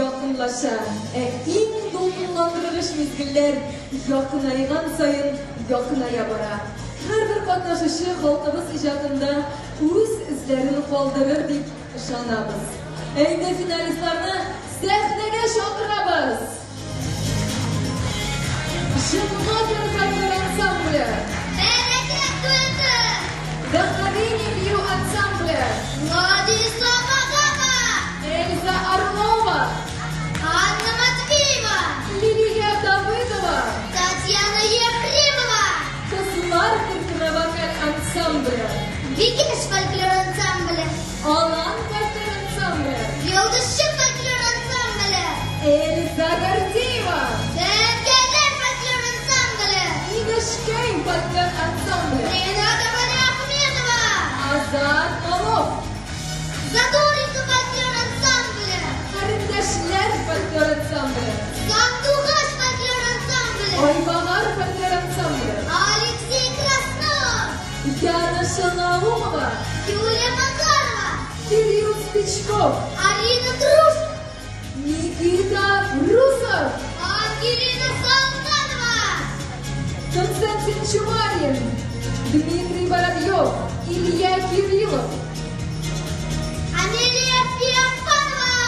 якынлаша. Ә иң дулкынландыргыч мизгелләр якынайган саен якыная бара. Һәрбер катнашучы халкыбыз иҗатында үз эзләрен калдырыр дип ышанабыз. Ә инде финалистларны сәхнәгә чакырабыз! Җомга фольклор ансамбле. Бәрәкәт дуэты. Вдохновение бию ансамбле. Владислав Агапа. Эльза Орлова. Анна Матвеева. Лилия Давыдова. Татьяна Ефремова. Кызлар төркеме вокаль ансамбле. Бикеш фольклор ансамбле. Алан фольклор ансамбле. Йолдызчык фольклор ансамбле. Эльза Гордеева. Тәңкәләр фольклор ансамбле. Инешкәй фольклор ансамбле. Рената Валиахметова. Азат Малов. Задоринка фольклор ансамбле. Карендәшләр фольклор ансамбле. Сандугач фольклор ансамбле. Айбагар фольклор ансамбле. Алексей Краснов. Яна Шанаумова. Юлия Макарова. Кирилл Спичков. Арина Дружко. Никита Русов. Ангелина Салтанова. Константин Чумарин. Дмитрий Воробьев. Илья Кириллов. Амелия Феофанова.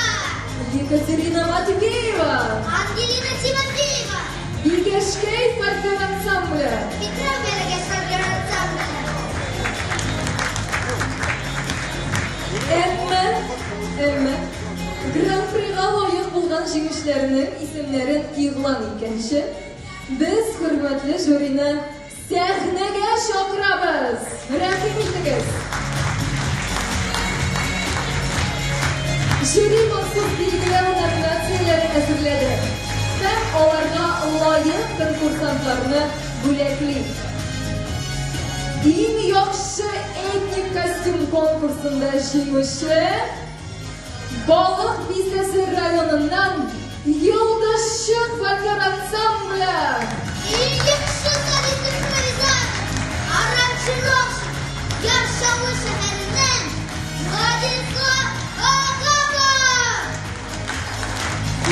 Екатерина Матвеева. Ангелина Тимофеева. Бикәшкәй фольклор ансамбле. Петра Бәрәкәт фольклор ансамбле. Әмма, әмма Гран-прига лаек булган җиңүчеләрнең исемнәрен игълан иткәнче, без хөрмәтле жюрины сәхнәгә чакырабыз. Рәхим итегез. Жюри махсус билгеләү номинацияләре әзерләде һәм аларга лаек конкурсантларны бүләкли. Иң яхшы этник костюм конкурсында җиңүче Балык Бистәсе районыннан Йолдызчык фольклор ансамбле. Иң яхшы солист-импровизатор, аранжировщик Яр Чаллы шәһәреннән Владислав Агапов.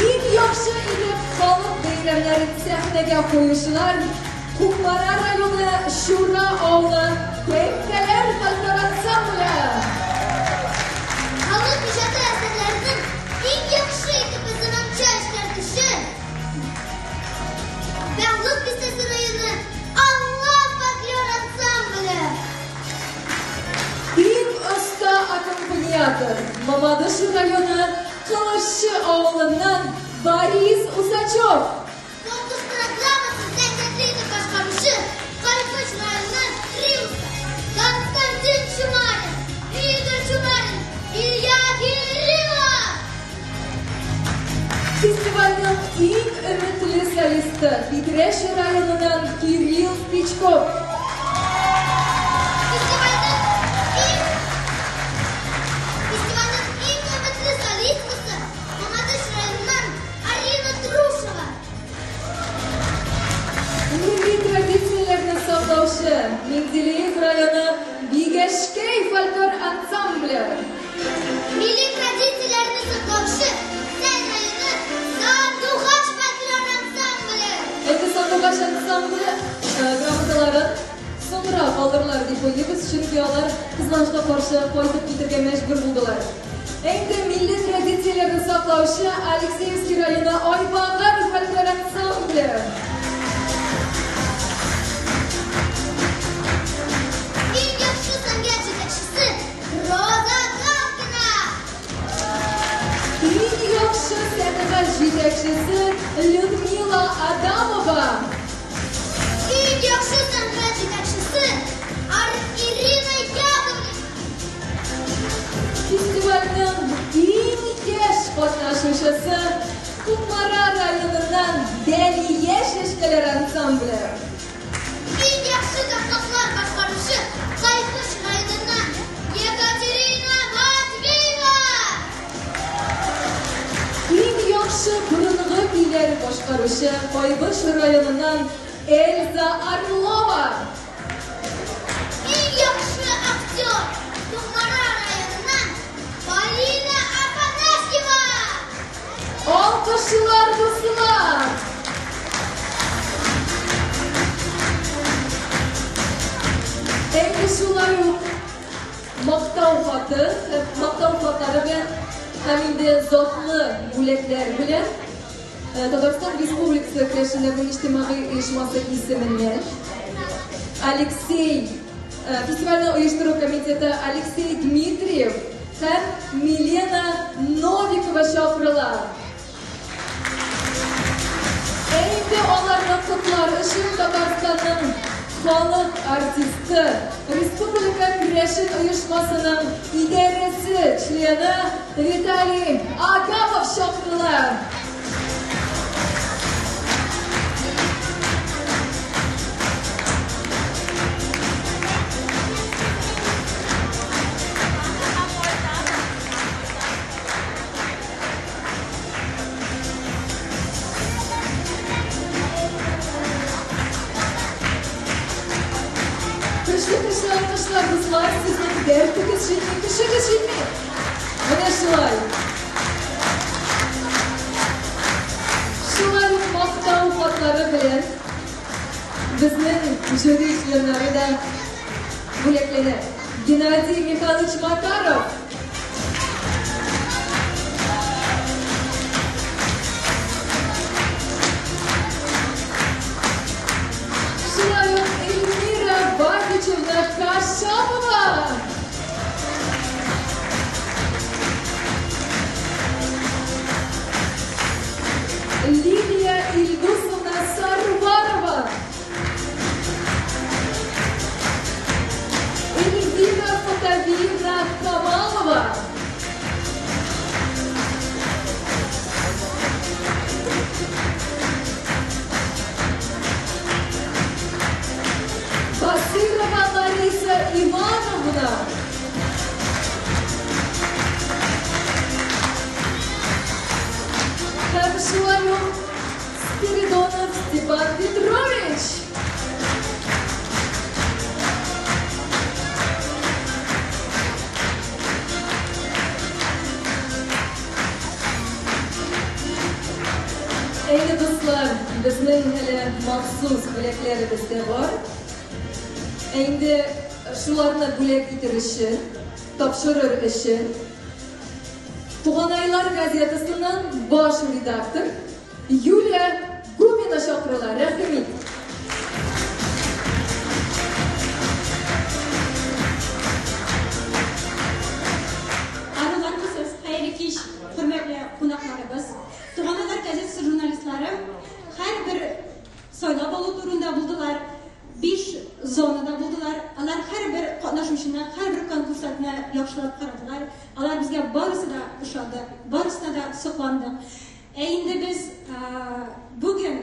Иң яхшы итеп халык бәйрәмнәрен сәхнәгә куючылар Кукмара районы Чура авылы Тәңкәләр фольклор ансамбле. Халык иҗаты әсәрләренең иң яхшы итеп заманча эшкәртүче Балык Бистәсе районы Алла фольклор ансамбле. Иң оста аккомпаниатор Мамадыш районы Кылышчы авылыннан Борис Усачев. Конкурс программасын сәнгатьле итеп башкаручы Кайбыч районыннан Триуса, Константин Чумарин, Игорь Чумарин, Илья Кириллов. Фестивальнең иң өметле солисты Питрәч районыннан Кирилл Спичков. Фестивальнең иң Фестивальнең иң өметле солисткасы Мамадыш районыннан Арина Трушева. Милли традицияләрне саклаучы Менделеев районы Бигәшкәй фольклор ансамбле. Милли традицияләрне саклаучы Зәй районы Сандугач фольклор ансамбле. Инде Сандугач ансамбле грамоталарын соңрак алырлар дип уйлыйбыз, чөнки алар кызганычка каршы кайтып китергә мәҗбүр булдылар. Ә инде милли традицияләрне саклаучы Алексеевский районы Айбагар фольклор ансамбле. Иң яхшы сәнгать җитәкчесе Роза Галкина. Иң яхшы сәнгать җитәкчесе Людмила Адамова. Иң яхшы сәнгать җитәкчесе Ирина Яковлева. Фестивальнең иң яшь катнашучысы Кукмара районыннан Дәлия чәчкәләр ансамбле. Иң яхшы такмаклар башкаручы Кайбыч районыннан Екатерина Матвеева. Иң яхшы борынгы көйләр башкаручы Кайбыч районыннан Эльза Орлова. Иң яхшы актер Кукмара районыннан Полина Афанасьева. Алкышлар, дуслар! Әйе, шулай ук мактау хаты, мактау хатлары белән һәм инде затлы бүләкләр белән Татарстан Республикасы Керәшеннәрнең иҗтимагый оешмасы исеменнән Алексей фестивальне оештыру комитеты Алексей Дмитриев һәм Милена Новикова чакырыла. Ә инде аларны котлар өчен Татарстанның халык артисты, Республика керәшен оешмасының идарәсе члены Виталий Агапов чакырыла. Көчле көчле алкышлар, дуслар, сезнең дәртегез җитми, көчегез җитми. Менә шулай. Шулай ук мактау хатлары белән безнең жюри членнары да бүләкләнә. Геннадий Михайлович Макаров. Шулай ук Эльмира Бакичевна Кашапова. Лилия Ильдусовна Сарварова. Эльвира Фатавиевна Камалова. Басырова Лариса Ивановна. Һәм шулай ук Спиридонов Степан Петрович. Әйе, дуслар, безнең әле махсус бүләкләребез дә бар. Ә инде шуларны бүләк итер өчен, тапшырыр өчен Туганайлар газетасыннан баш редактор Юлия Губина чакырыла. Рәхим ит. Арулармысыз, хәерле кич, хөрмәтле кунакларыбыз. Туганайлар газетасы журналистлары һәрбер сайлап алу турында булдылар, 5 зонада булдылар. Алар һәрбер катнашучыны, һәрбер конкурсантны яхшылап карадылар. Алар безгә барысы да ошады, барысына да сокландык. Ә инде без бүген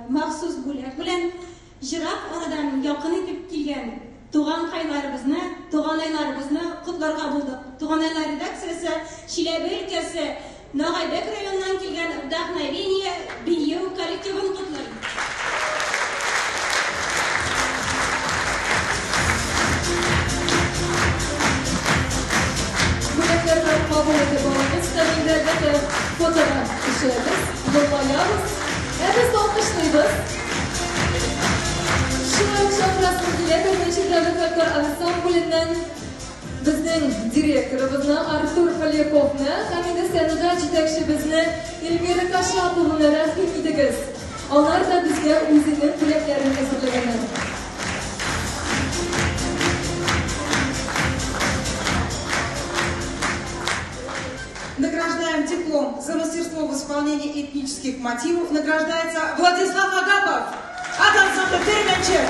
махсус бүләк белән җырак арадан якын итеп килгән туганкайларыбызны, туганайларыбызны котларга булдык. Туганайлар редакциясе Чиләбе өлкәсе Нагайбәк районыннан килгән Вдохновение бию коллективын котлый. Бүләкләрне кабул итеп алабыз һәм инде, әлбәттә, фотога төшәбез, елмаябыз. Ә без алкышлыйбыз. Шулай ук чакырасым килә, Беренче дәүләт фольклор ансамбленнән безнең директорыбызны Артур Поляковны һәм инде сәнгать җитәкчебезне Эльмира Кашапованы рәхим итегез. Алар да безгә үзенең бүләкләрен әзерләгәннәр. Награждаем диплом за мастерство в исполнении этнических мотивов. Награждается Владислав Агапов от ансамбля «Переменчик».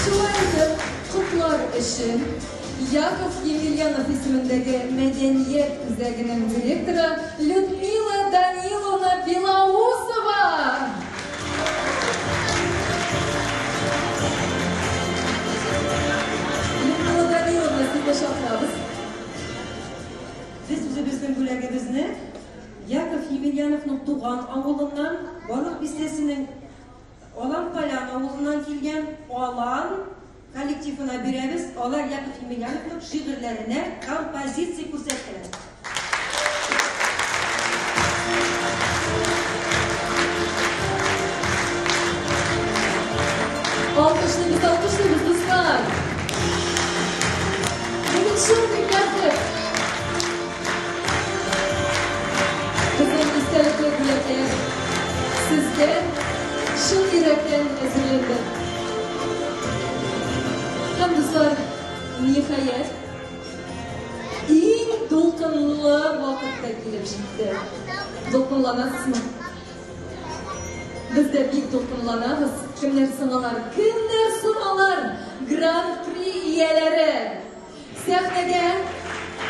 Шулай итеп, котлар өчен Яков Емельянов исемендәге мәдәният үзәгенең директоры Людмила Даниловна Белоусова! Людмила Даниловна, сезне чакырабыз. Без үзебезнең бүләгебезне Яков Емельяновның туган авылы авылыннан, Балык Бистәсенең Алан Полян авылыннан килгән Алан коллективына бирәбез. Алар Яков Емельяновның шигырьләренә композиция күрсәттеләр. Алкышлыйбыз, алкышлыйбыз, дуслар! Бүген шундый бәхет! Безнең истәлекле бүләкләр сезгә чын йөрәктән әзерләнде. Һәм, дуслар, ниһаять, иң дулкынлы вакыт та килеп җитте. Дулкынланасызмы? Без дә бик дулкынланабыз. Кемнәр соң алар? Кемнәр соң алар? Гран-при ияләре! Сәхнәгә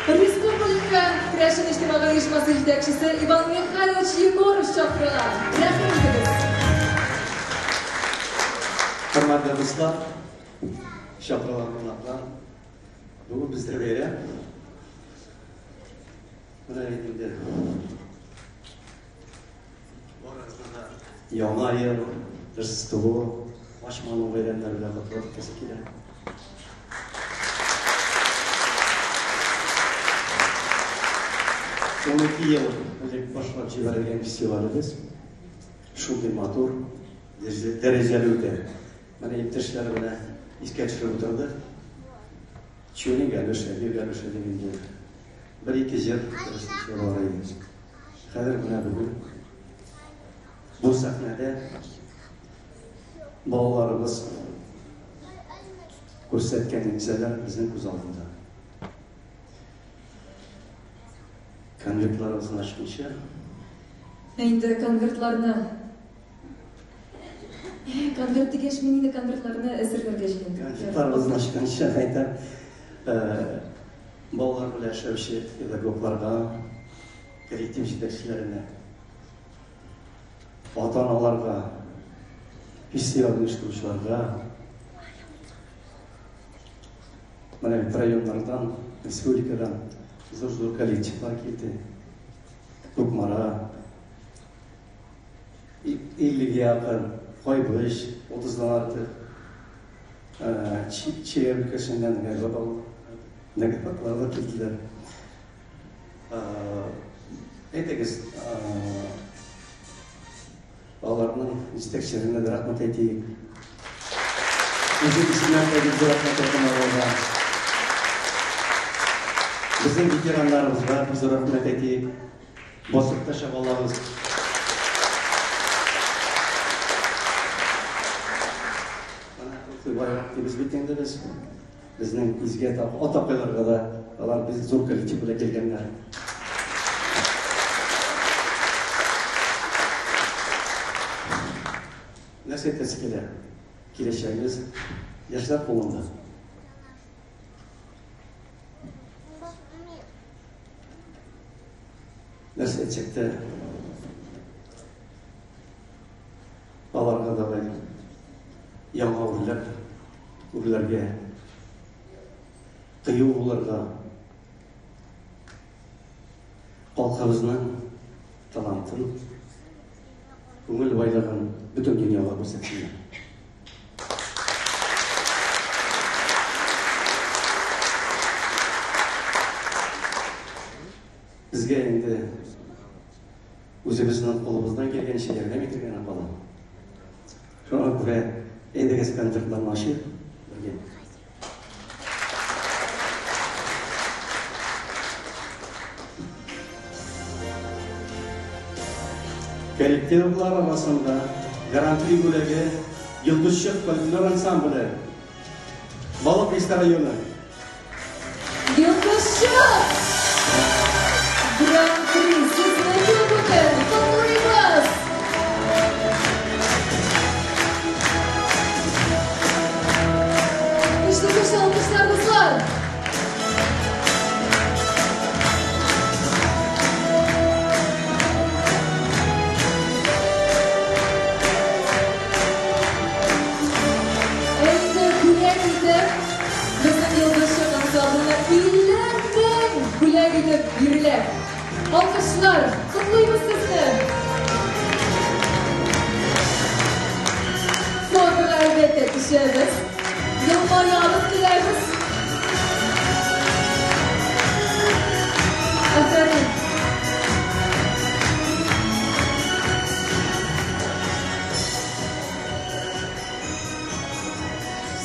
Республика Керәшен иҗтимагый оешмасы җитәкчесе Иван Михайлович Егоров чакырыла. Рәхим итегез. Хөрмәтле дуслар, чакырылган кунаклар, бүген бездә бәйрәм. Менә бит инде барыгызны да Яңа ел, Рождество, Ачману бәйрәмнәре белән котлап үтәсе килә. 12 ел элек башлап җибәрелгән фестивалебез шундый матур, дәрәҗәле үтә. Менә иптәшләр белән искә төшереп утырдык. Чүнең Галюша, бир Галюша дип инде бер-ике җыр тырышып бар иде. Хәзер менә бүген бу сәхнәдә балаларыбыз күрсәткән нәрсәләр безнең күз алдында. Конвертларыбызны ачканчы. Ә инде конвертларны Конверт дигәч, мин инде конвертларны әзерләргә җыендым. Конвертларыбызны ачканчы әйтәм, балалар белән эшләүче педагогларга, коллектив җитәкчеләренә, ата-аналарга, фестиваль оештыручыларга, менә бит районнардан, республикадан зур-зур коллективлар килде. Кукмара, 50-гә якын, Кайбыч, 30-дан артык, Чиләбе өлкәсеннән Нәгәбатлар да килделәр. Әйдәгез, аларның җитәкчеләренә дә рәхмәт әйтик. Үзем исемнән дә бик зур рәхмәт әйтәм аларга. Безнең ветераннарыбызга бик зур рәхмәт әйтик. Басып та чабалабыз. Байрак дибез бит инде без. Безнең изге атакайларга да алар без зур коллектив белән килгәннәр. Нәрсә әйтәсе килә? Киләчәгебез яшьләр кулында. Нәрсә әйтсәк тә, аларга да яңа үрләр, үрләргә, кыю булырга, халкыбызның талантын, күңел байлыгын бөтен дөньяга күрсәтсеннәр. Безгә инде үзебезнең кулыбыздан килгәнчә ярдәм итәргә генә кала. Шуңа күрә әйдәгез концертларны ачыйк бергә. Коллективлар арасында Гран-при бүләге Йолдызчык фольклор ансамбле, Балык Бистә районы. Йолдызчык! Гран-при сезнеке бүген! Котлыйбыз! Көчле көчле алкышлар, дуслар! Әйдә, бүләк итеп, безнең йолдызчык ансамбленә 50 мең бүләк итеп бирелә. Алкышлар, котлыйбыз сезне!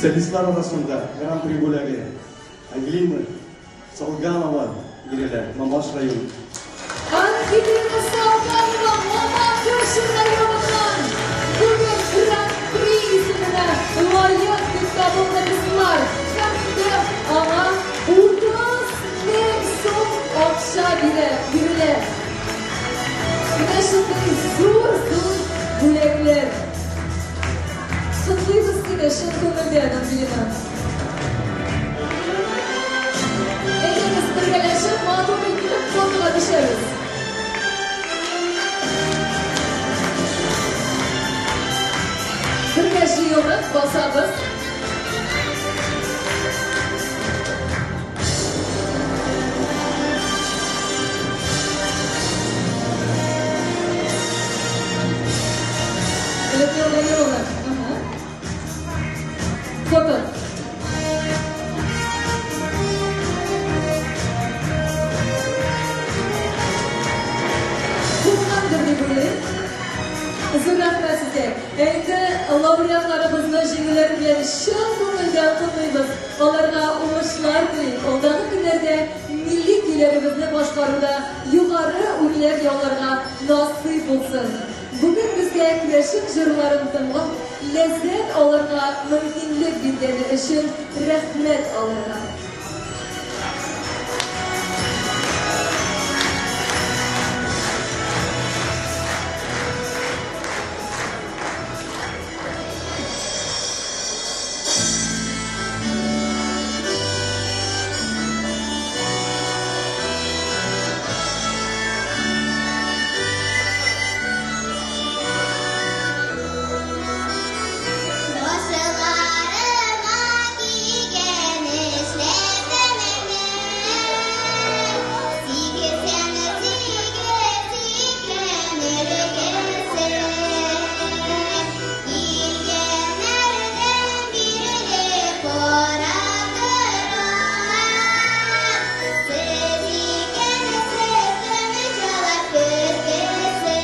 Солистлар арасында Гран-при бүләге Ангелина Солганова бирелә, Мамадыш районы. Ангелина Солганова Мамадыш районыннан бүген Гран-при исеменә лаек дип табылды дуслар. Һәм инде аңа 30 мең сум акча бирә, бирелә. Менә шундый зур-зур бүләкләр. Котлыйбыз сине чын күңелдән, Ангелина. Әйдәгез, бергәләшеп матур итеп фотога төшәбез. Бергә җыелып басабыз. Людмила Даниловна. Ага. Фото. Булгандыр дип уйлыйм. Зур рәхмәт сезгә. Ә инде лауреатларыбызны җиңүләре белән чын күңелдән котлыйбыз. Аларга уңышлар телик. Алдагы көннәрдә милли көйләребезне башкаруда югары үрләр яуларга насыйп булсын. Бүген безгә керәшен җырларын тыңлап, ләззәт алырга мөмкинлек биргәне өчен рәхмәт аларга. Башыларыма кигән эшләпәмне, Сигезен сигез икән өлгесе. Килгәннәрдән бирле карап торам, Сез икәнсез тынычалар көзгесе.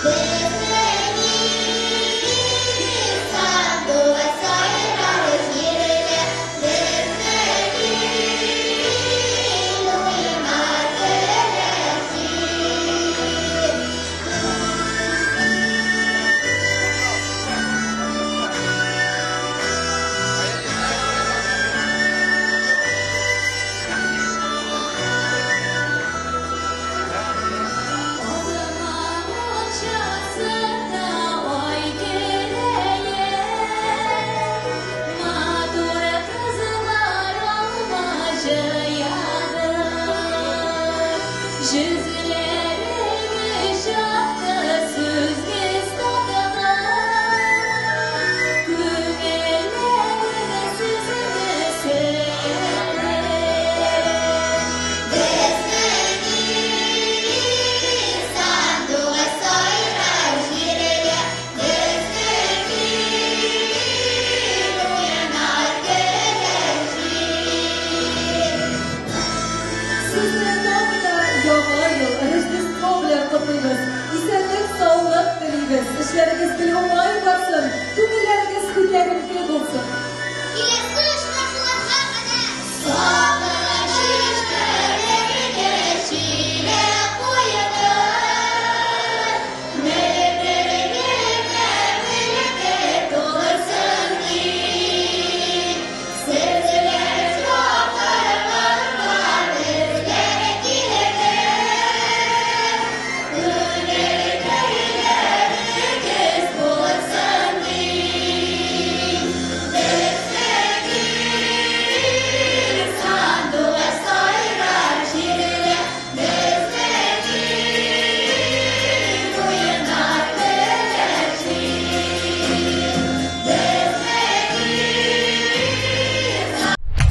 Безнең ил сандугач сайрар җирдә, Безнең ил уйнар көләр җир. Алма бакчасында ай көләе, Матур кызлар алма җыядыр. Йөзләрегез якты, сүзгез татлы, Күңелләрегез сезне сөйләр. Безнең ил сандугач сайрар җирдә, Безнең ил уйнар көләр җир. Сезне тагы да Яңа ел, Рождество белән котлыйбыз. Исәнлек, саулык телибез. Эшләрегез гел уңай барсын, күңелләрегез күтәренке булсын. Киләсе очрашуларга кадәр сагыш чишмәләргә чиләк куйдым. Мөлдер генә мөлдер тулырсын дип. Сезләр чакырганга безгә килдем. Күңелкәйләрегез булсын дип. Безнең ил сандугач сайрар җирдә, Безнең ил уйнар көләр җир. Безнең ил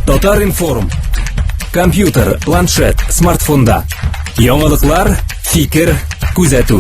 Татар-информ. Компьютер, планшет, смартфонда. Яңалыклар, фикер, күзәтү.